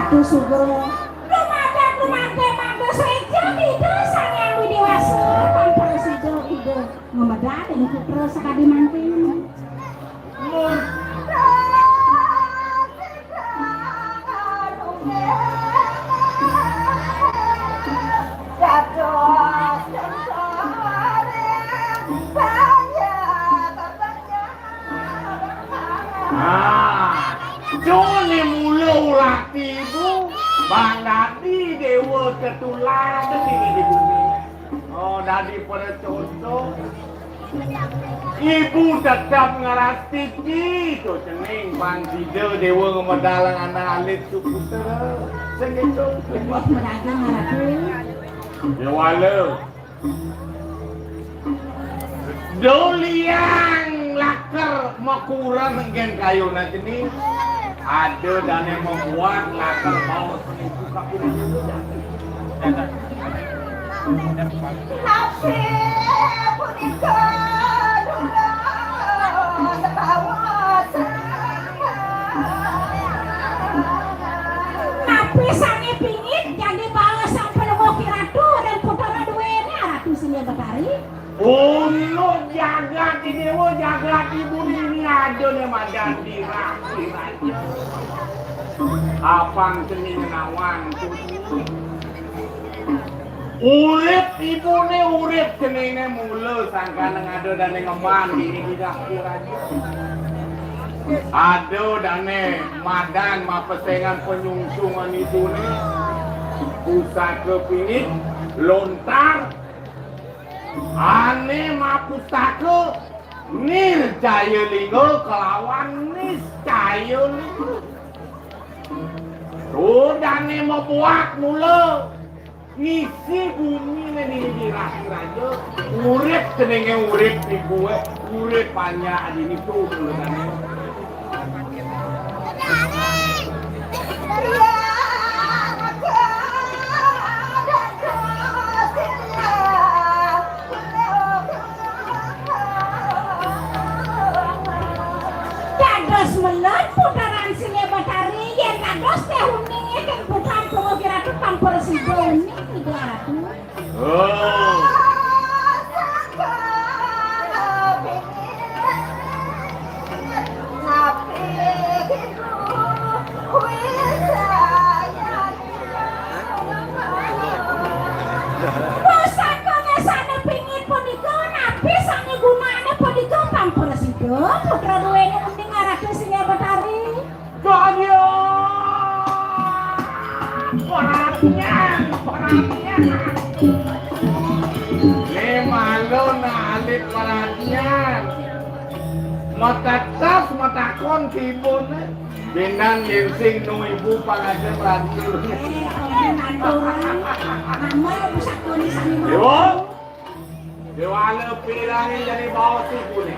Ratu Sugro. Lumadak, lumadak, mados reja, Ida Sang Hyang Widhi Wasa, tanpa sida, Ida ngemedal ing putra sakadi mangkin. Ah, cuné mula ulah tibu, bang dadi déwa tetuladan di, di bumi. Oh, dadi pada contoh. Ibu tetep ngrastiti to cening, bang sida déwa ngemedalang anak alit suputra. Sing kéto. Meragang, Ratu. Déwala. Doliang laker makuren nggén kayuné cening. Ada dané mabuat laker baos niku kaping. Napi punika durus baos? Napi sané pingit jagi baos Sang Palungguh Kiratu ring putra duéné, Ratu Sindya Betari? Unu jagat i déwa, jagat ibu nini ada né madan dirah, dirah. Apang cening nawang tu. Urip ibuné, urip ceningné mula sangkaning ada dané ngemban dini dirah, dirah. Ada dané madan mapesengan panyungsungan ibuné. Pusaka pingit, lontar, ané mapustaka Nirjaya Lingga kalawan Niscaya Lingga. To dané mabuat mula ngisi bumi né nini dirah, dirah. Urip ceningé urip ibuné, urip panjak dini to mula dané. Dados meled putran Sindya Betari, yén dados téh uning, yén putran Palungguh Kiratu pang prasida uning, Ida Ratu. Oh. Pusaka sané pingit punika, napi sané gunané punika, pang prasida putra duéné uning, Ratu Sindya Betari? Kaya perhatian, perhatian. Né malu nak alit perhatian. Matetes, matakon timbulné. Bendan yén sing nu ibu pangajeng lantur. Eh, aturan. Nama pusaka ni sami mawon. Yo. Déwala pirangé jani baos ibuné.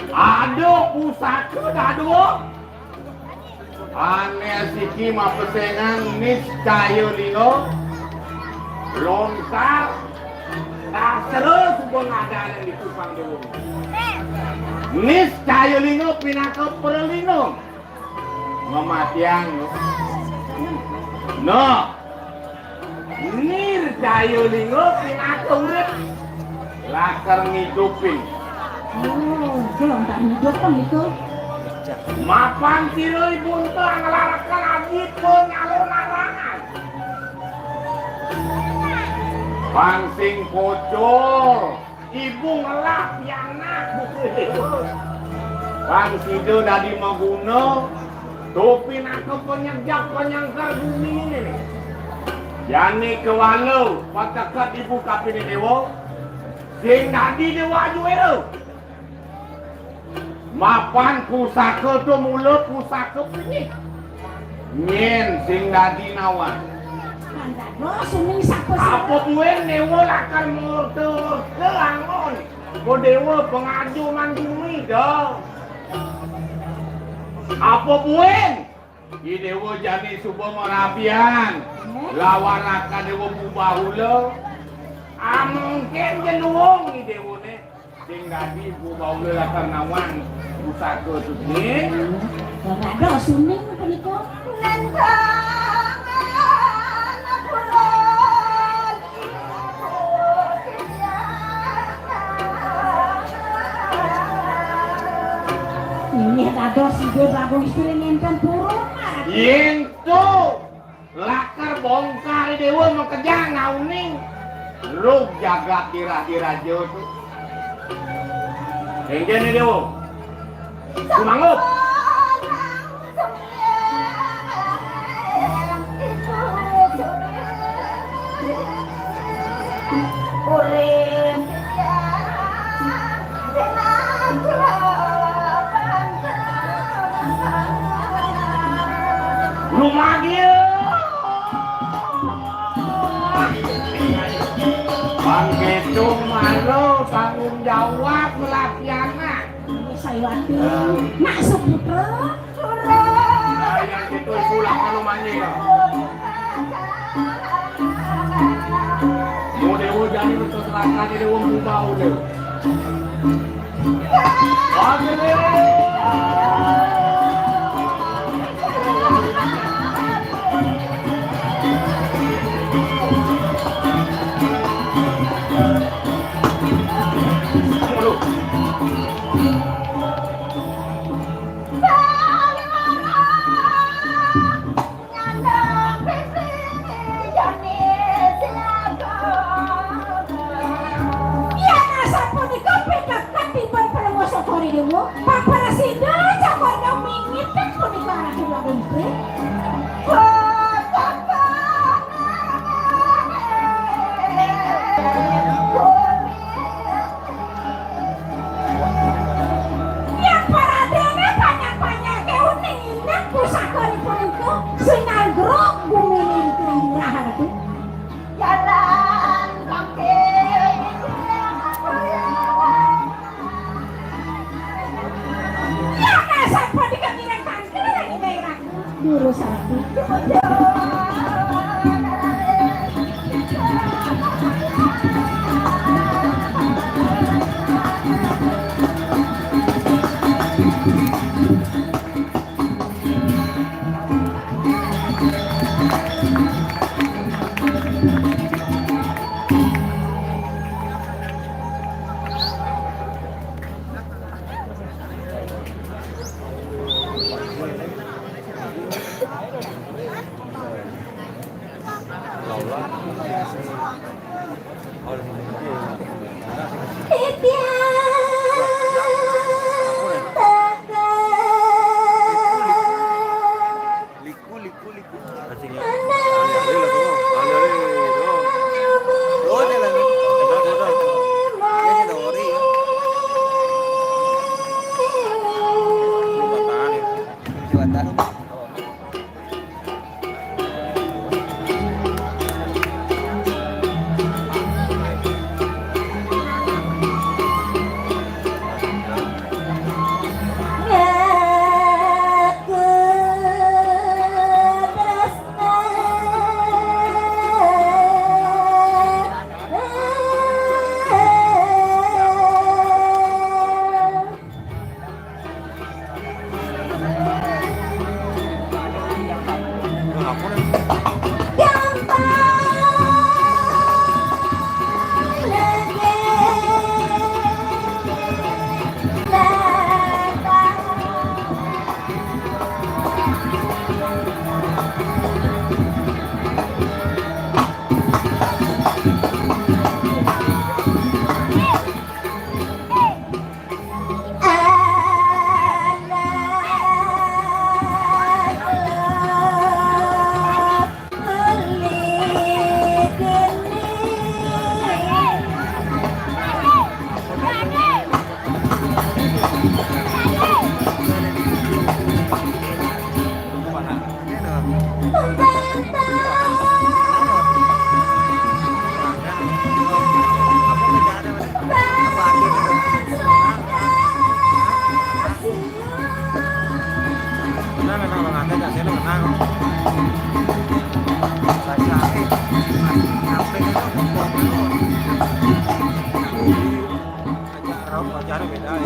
Ada pusaka dadua. Ané asiki mapesengan Niscaya Lingga, lontar, dasra suba ngadané di Kupang Déwa. Niscaya Lingga pinaka pralindung. Ngamatiang. Nah, Nirjaya Lingga pinaka urip. Lakar ngidupin. Oh, gelem tak ngidup kan itu. Mapan sira ibu ento nglarakan adi panyalon larangan. Pang sing pocol. Ibu ngelah pianak, Gusti Déwa. Pang sida dadi maguna, to pinaka panyejep panyengker bumi né. Jani kéwala pateket ibu kapining déwa, sing dadi déwa juéra. Mapan pusaka to mula pusaka pini. Nyén sing dadi nawang. Mandano suning sapa sing Apa buin déwa lakar murta-murta angon? Ko déwa pangajo mandumi da. Apa buin? I déwa jani suba marabian. Lawan raka déwa Bubahula. Amungkin jenuwung i déwané. Sing dadi Bubahula lakar nawang pusaka suci. Rada suning punika. Nentang apuran. Inggih dados Ida Bagong Istri nénten purun. Yén to lakar bongkar déwa makejang nauning rug jagat dirah-diraja to. Énggén déwa. Sumanggup. Lumagia. Bang Gedung malu tanggung jawab ngelatih anak. Sayawati, nak suputra. Nah, yang gitu pulang kalau manjing. Mau dewa jani betul terakan ini wong bau deh. Oke deh. Yen asapunika pitaket ipun Palungguh Cokor I Déwa, paprasida Cokor I Déwa mingit punika Ratu Dwagung Pring. Yen paradéné panjak-panjaké uning inang pusakanipun éngko, sinanggruk gumine Ing Ratu. Jalan kaki. Yen asapunika kirang tangkil lagi daerah. Guru Sarati.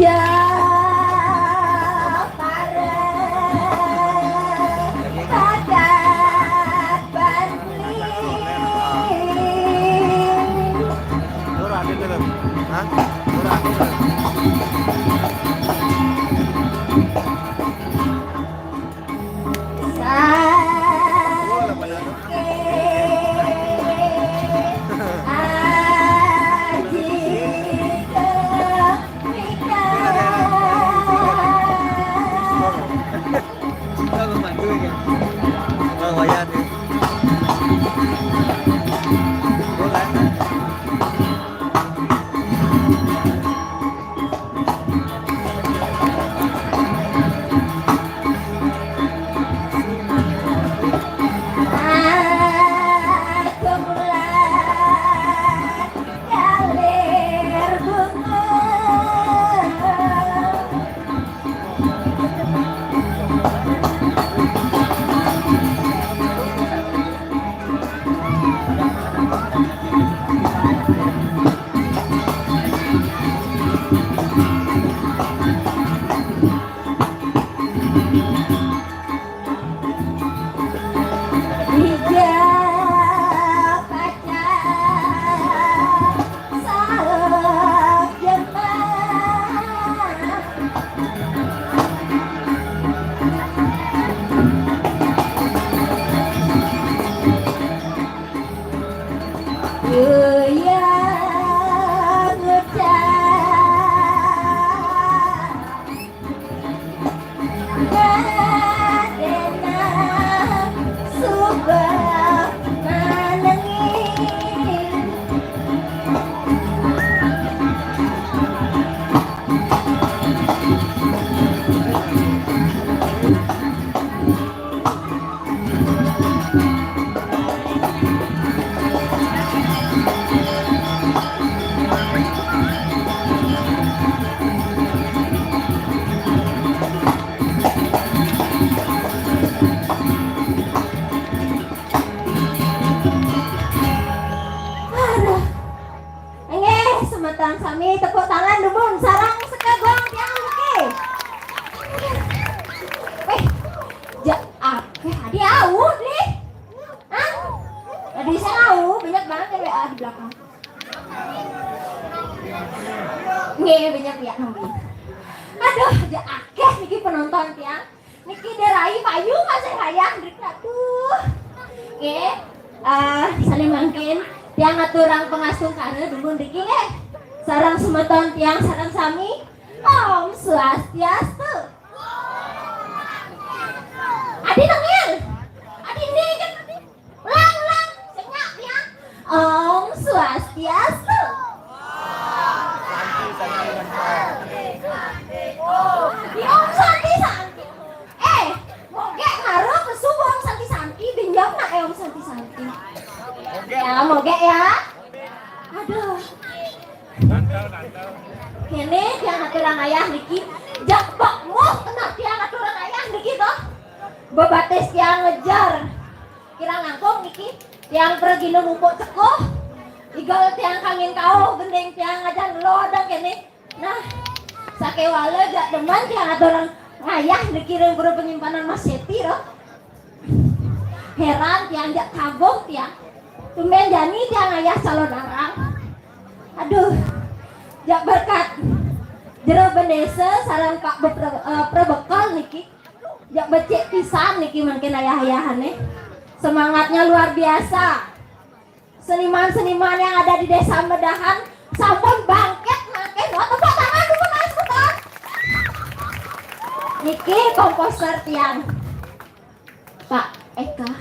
Jauh pareng kadat bani. Murah gitu loh. Hah? Murah gitu loh. Nggih, semeton sami tepuk tangan dumun sareng sekagong tiang niki. Eh, ja, akeh adi au, Dli. Hah? Adi saya au, banyak banget ya W A di belakang. Nggih, banyak ya, nggih. Aduh, ja akeh niki penonton tiang. Niki derai payu masih rayah niki, aduh. Nggih, eh, sané mangkin tiang aturang pangastungkara dumun niki nggih. Sareng semeton tiang sareng sami. Om Swastiastu. Adi nengil. Adi ini kan. Ulang, ulang. Sing nyak, ya. Om Swastiastu. Di Om Santi Santi. Eh, mogek ngaruh ke subuh Om Santi Santi. Genjam nak, eh, Om Santi Santi. Ya, mogek ya. Aduh. Kéné tiang aturang ayah niki. Jak bakmuh kena tiang aturang ayah niki toh. Bebatis tiang ngejar. Kirang langkung niki, tiang pragina mupuk cekuh. Igel tiang kangin kauh, gending tiang ajan lodang kéné. Nah, sakéwala jak demen tiang aturang ngayah niki ring Pura Penyimpanan Mas Seti, roh. Héran tiang, jak kagum tiang. Tumbén jani tiang ngayah calon arang. Aduh, jak berkat Jero Bendésa sareng Pak Bepre-, eh, Prebekel niki. Jak becik pisan niki mangkin ayah-ayahané. Semangatnya luar biasa. Seniman-seniman yang ada di Desa Medahan sampun bangkit mangkin. Oh, tepuk tangan dulu, Mas, betul. Niki komposer tiang. Pak Eka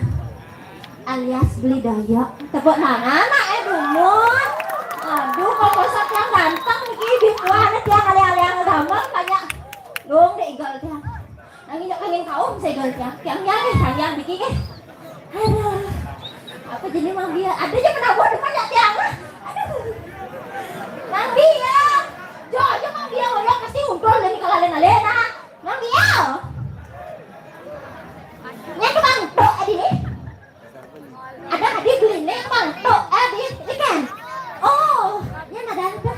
alias Beli Daya. Tepuk tangan, nak, eh, dumun. Aduh, komposer tiang ganteng niki, bipuan tiang alih-alih gambar banyak. Lung deh igel tiang. Nanging jak kangin kauh, saya jual tiang. Tiang, tiang, eh, tiang, tiang, niki, eh. Jadi Mang Bia, ada aja pernah gua depan ya tiang. Aduh. Mang Bia. Jo, jo Mang Bia ngoyong pasti untul dari kalalena-lena. Mang Bia. Nya tukang tok tadi nih. Ada tadi belinya tukang tok, eh, di ikan. Oh, nya ada apa?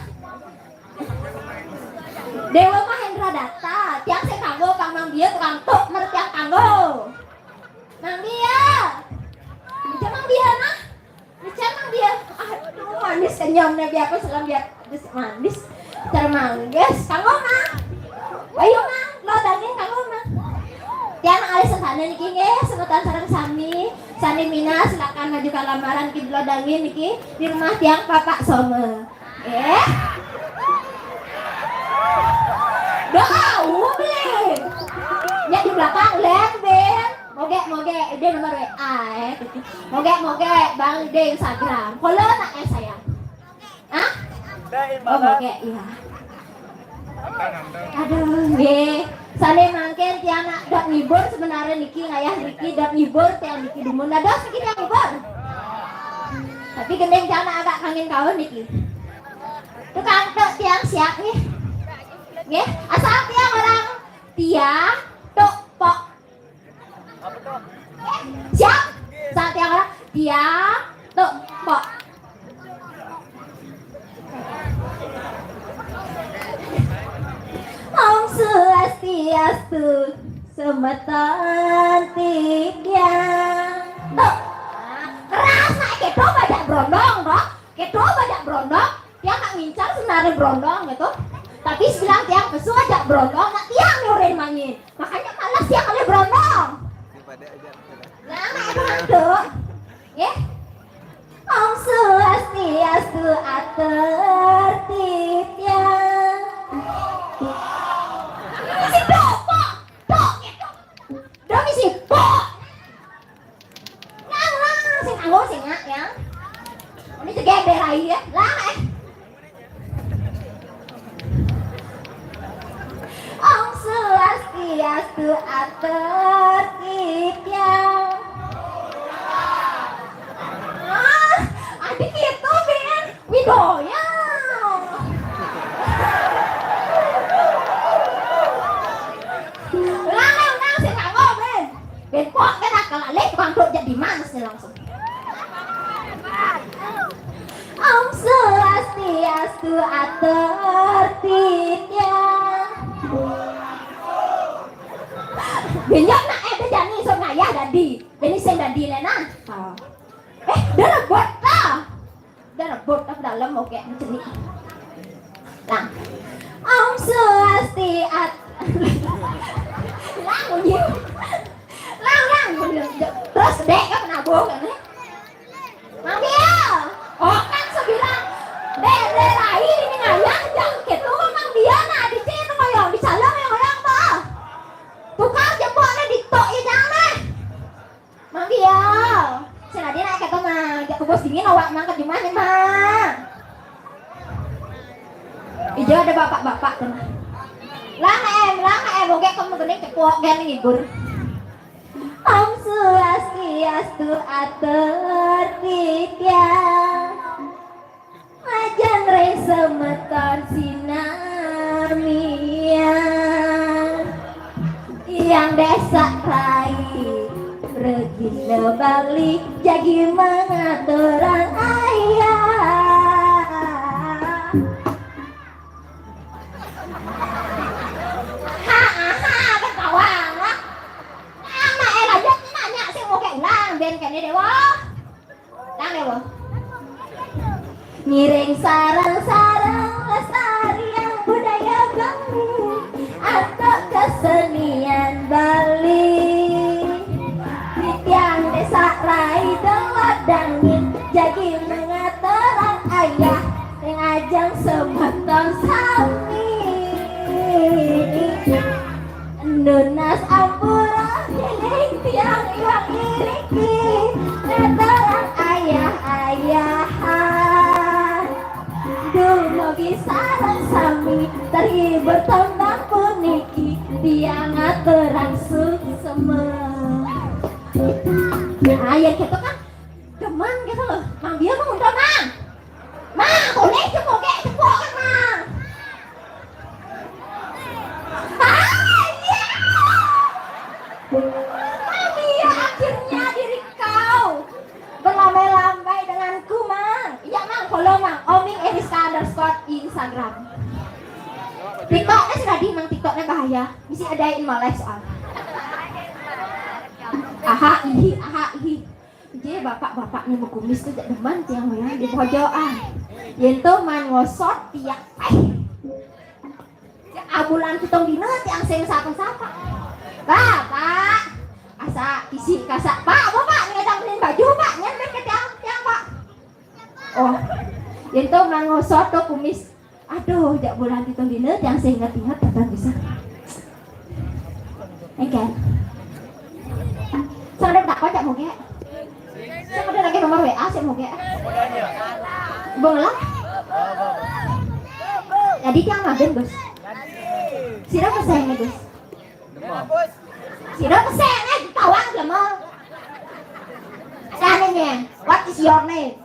Dewa Mahendra Data, tiang sing kanggo, pang Mang Bia tukang tok, mer tiang kanggo. Mang Bia. Aja Mang Bia mah. Aja Mang Bia. Aduh, manis senyumnya biar aku selam biar manis. Termangges, kanggo Mang. Ayo Mang, lo daging kanggo Mang. Tiang alih sesana niki nggih, semeton sareng sami. Sani Mina silakan maju ke lamaran ki, lo daging niki di rumah tiang Bapak Some. Eh? Doa, beli. Ya di belakang, lihat, Ben. Moge, moge, dia nomor W A, eh. Moge, moge, Bang, di Instagram. Follow nak, eh, sayang. Hah? Oh, moge, iya. Aduh, nggih. Sane mangkin tiang dot ngibur sebenarnya niki, ngayah niki dot ngibur tiang niki dumun. Dados niki tiang ngibur. Tapi gending tiang agak kangen kawan niki. Tukang tok tiang siap nih. Nggih, asal tiang orang tiang tok pok. Siap? Asal tiang orang tiang tok pok. Om Swastiastu, semeton titiang. Tuh. Keras nak keto banyak brondong, kok. Keto banyak brondong. Tiang nak ngincar senare brondong gitu. Tapi sebilang tiang pesu aja brondong, nak tiang nyurin manyi. Makanya malas tiang oleh brondong. Nah, itu tuh. Ya. Om Swastiastu, atur titiang. Misi pok, pok, pok, gitu. Udah misi pok. Lang, lang, sing anggo, sing ngak, ya. Ini juga berai, ya. Lang, eh. Om Swastiastu, atur titiang. Ah, adik itu, Ben. Widoya. Lang, lang, lang, sing anggo, Ben. Ben, kok, Ben, akal alih, tukang tok jadi manis nih langsung. Om Swastiastu, atur titiang. Benyok nak eh jani sok ngayah dadi. Beni sing dadi lena. Oh. Eh, dia rebut ta. Dia rebut ta dalam oke cenik. Lang. Om Swastiastu. Lang bunyi. Lang, lang. Terus dek kan nabung kan eh. Mang Bia, oh kan sebilang, dek, dek, lain ini ngayah, jang gitu, Mang Bia, nah, di sini koyong, di sana koyong, koyong tuh. Tukar jempolnya di tok, ya, jang, nah. Mang Bia, senadi naik ke mah, jak kubus dingin, awak mangkat jumahnya, mah. Ijo ada bapak-bapak tuh, mah. Lang, em, lang, em, oke, kamu gini, cepok, kan ngibur. Om Swastiastu, atur titiang. Majeng ring semeton sinamian. Yang desa Rai, Regina Bali, jagi mangaturan ayah. Ha, ha, ketawa. Anak eh lanjut nanya sing mau kayak ulang ben kene dewa. Lang dewa. Ngiring sareng-sareng lestariang budaya Bali atau kesenian Bali. Titiang desa Rai Delodangin jagi mengaturang ayah yang ajang semeton sami. Nunas ampura dening tiang iwang iriki ngaturang ayah-ayahan. Dumugi sareng sami terhibur tembang puniki tiang ngaturang suksema. Nah, ya gitu kan. Udah Mang gitu loh. Mang dia mau untung, Mang. Mang, boleh cemogek cepok kan, Mang. Ah, iya. Mang dia akhirnya diri kau berlambai-lambai denganku, Mang. Iya, Mang, follow, Mang. Oming Eriska underscore Instagram. TikToknya sudah di, Mang, TikToknya bahaya. Mesti ada yang malah soal. Aha, ihi, aha, ihi. Jadi bapak-bapak nih mau kumis tuh jak demen tiang ya di pojokan. Yen tuh man ngosot tiang. Eh. Abulan pitung dina tiang sing sapa-sapa. Bapak, asa isi kasak. Pak, bapak nih ngajak beliin baju, Pak. Nyen ke tiang, tiang, Pak. Oh. Yen tuh man ngosot tuh kumis. Aduh, jak bulan pitung dina tiang sing inget-inget datang bisa. Engken. Sing ada takon jak moge. Sing ada lagi nomor W A sing moge. Bang lah. Jadi tiang magen, Gus. Sira pesan, Gus. Sira pesan, eh, tawang jelema. Sananya, what is your name?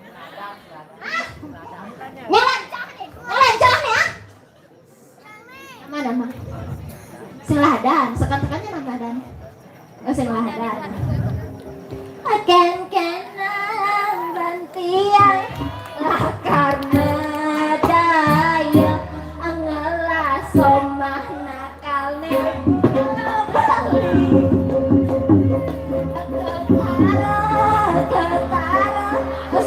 Ah, nyalancah nih. Nyalancah nih, ah. Nama, nama. Sing ladan, sekan-sekannya nama dan. Oh, sing ladan. Akan kena bantian lah karena daya angelah somah nakalne. Ketara, ketara,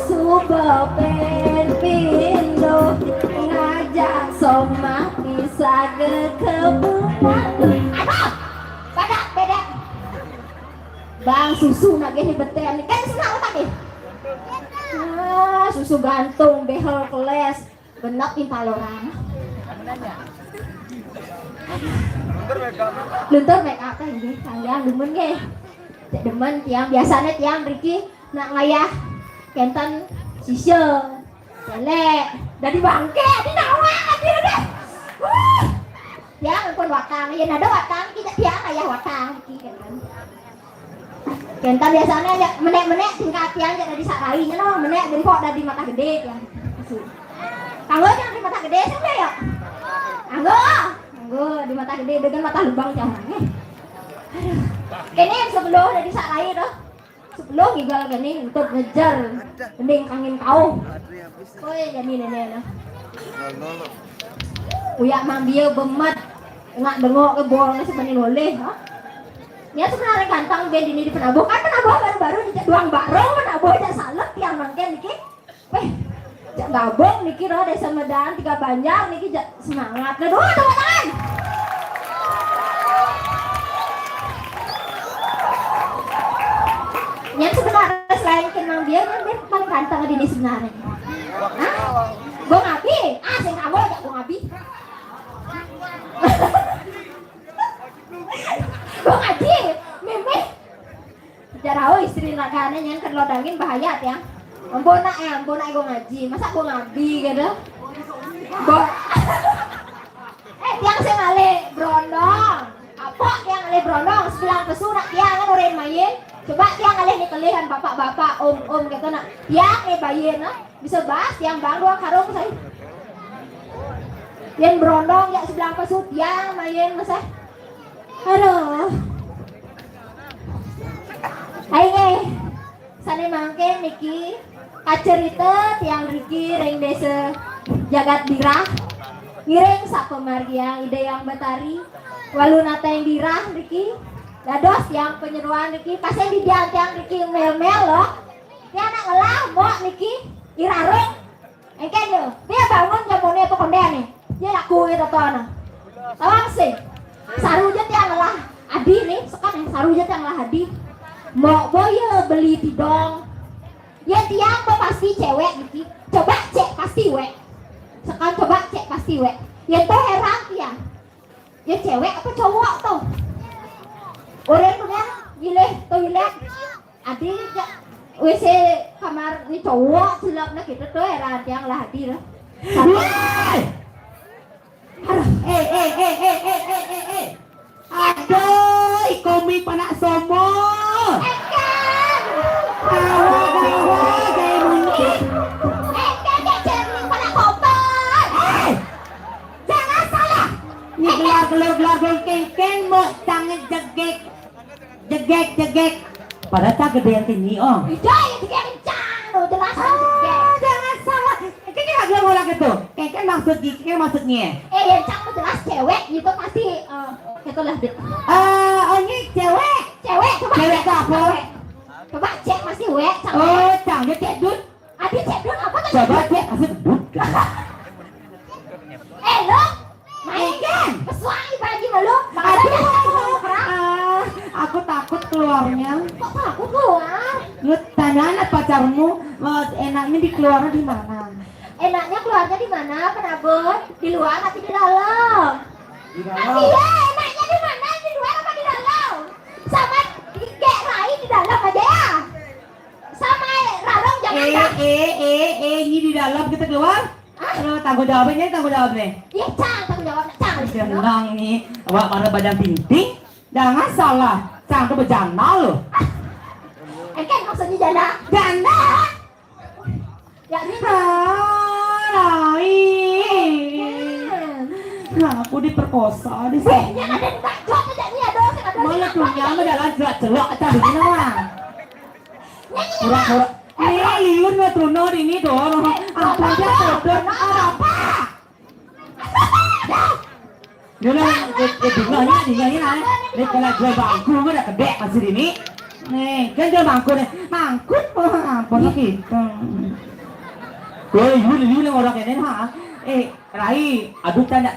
suba pen pindo ngajak somah bisa gekebunan. Aduh, pada beda. Bang, susu nagih ni beten. Kan susu apa nih? Ah, susu gantung, behel keles. Benep impal orang. Luntur make up teh nggih, kalian demen nggih. Cek demen tiang, biasanya tiang Ricky nak ngayah kenten sisa. Celek, dari bangke, di nawa dia deh. Wah. Tiang pun watang, ya nada watang, kita tiang ayah watang, Ricky kan. Kenten biasanya ya menek-menek tingkat tiang jadi sak lainnya no, menek bengkok dari mata gede tiang. Kanggo yang di mata gede sih ya. Kanggo, kanggo di mata gede dengan mata lubang tiang orangnya. Aduh. Kene sebelum dari sak lain tuh. Sebelum igal kene untuk ngejar mending kangin kau. Koi jadi nenek nah. Uyak mang dia bemat ngak dengok ke bolnya sebenarnya boleh, ha? Nya sebenarnya ganteng ben dini di penabuh. Kan penabuh baru-baru ni, jak duang barong penabuh, jak salep tiang mangken niki. Weh, jak gabung niki roh desa Medan tiga Banjar niki, jak semangat. Nah, dua tepuk tangan. Yang sebenarnya selain kenang dia, kan dia paling ganteng dini sebenarnya. Hah? Gong Abi, ah sing kamu jak Gong Abi. Gong Aji, mimih. Jarau istri lagane nyen ken lodangin bahaya tiang. Ampun nak, eh, ampun nak, Gong Aji. Masa Gong Abi gitu? Bo- Eh, tiang sing ngalih brondong. Apa tiang ngalih brondong? Sebilang pesu nak tiang kan orang main. Coba tiang ngalih ni kelihan bapak-bapak, om-om gitu nak. Tiang ni bayin nah. Bisa bas tiang bang dua karung saya. Yang brondong ya sebilang pesu tiang main masa. Aduh. Hai, eh. Sane mangke niki kacerita tiang Riki ring desa Jagat Birah. Ngiring sapa margiang Ida Yang Betari. Walu nateng Birah Riki. Dados tiang penyeruan Riki. Pasien di tiang Riki mel-mel loh. Tiang nak ngelah mbok niki irarung. Engken yo, dia bangun jamone apa konde nih? Dia laku ya toto nah. Tawang sih. Saru je tiang lah. Adi nih, sekan nih, saru je tiang lah Adi. Mbok boye beli tidong. Ya tiang bo pasti cewek gitu. Coba cek pasti wek. Sekan coba cek pasti wek. Ya tuh heran tiang. Ya cewek apa cowok tuh? Orang tuh dia milih toilet. Adi jak W C kamar ni cowok sulapna kita tuh heran tiang lah Adi lah. Woi! Aduh, eh, eh, eh, eh, eh, eh, eh. Aduh, ikomi panak somo. Ekan. Gawat, gawat, Cegek, cegek. Padahal cang gedé yang tinggi, oh. Iya, ya, dia kencang, lo jelas kan cegek. Ah, jangan salah. Kan dia bilang orang gitu. Kan, kan maksudnya, kan maksudnya. Eh, yang cang jelas cewek gitu pasti, eh, gitu lah, Dit. Eh, oh, ini cewek. Cewek, coba. Cewek cek, apa? Cewek. Coba cek masih wek, cang. Oh, cang, dia cek, Dut. Adi cek, Dut, apa tuh? Coba cek masih Dut. Eh, lo? Main kan? Pesuai bagi malu. Aduh, ah, aku takut keluarnya. Kok takut keluar? Lu tanya anak pacarmu, eh, enaknya dikeluarnya di mana? Enaknya keluarnya di mana, Penabut? Di luar atau di dalam? Di dalam. Iya, enaknya di mana? Di luar apa di dalam? Sama di kayak lain di dalam aja ya. Sama rarong jangan. Eh, dah. Eh, eh, eh, ini di dalam kita keluar. Ah? Aduh, tanggung jawabnya, tanggung jawabnya. Iya, cang, tanggung jawab, cang. Tenang nih, awak mana badan pinting. Jangan salah, cang tuh berjana loh. Eh, kan maksudnya janda. Janda. Ya, ini. Ah, lain. Nah, aku diperkosa di sini. Yang ada di bacot aja nih, ada, ada. Mana tuh nyama jalan celak-celak tadi, nah. Pura-pura. Eh, liur mah trono di ini dong. Apa aja foto? Apa? Dia lah, eh, eh, dinganya, dinganya, nah. Ini kalau jual bangku, mah udah gede masih ini. Nih, kan jual bangku nih. Mangkut, oh, ampun kita. Gue liur, liur yang orang ini, ha. Eh, Rai, aduh, tanya.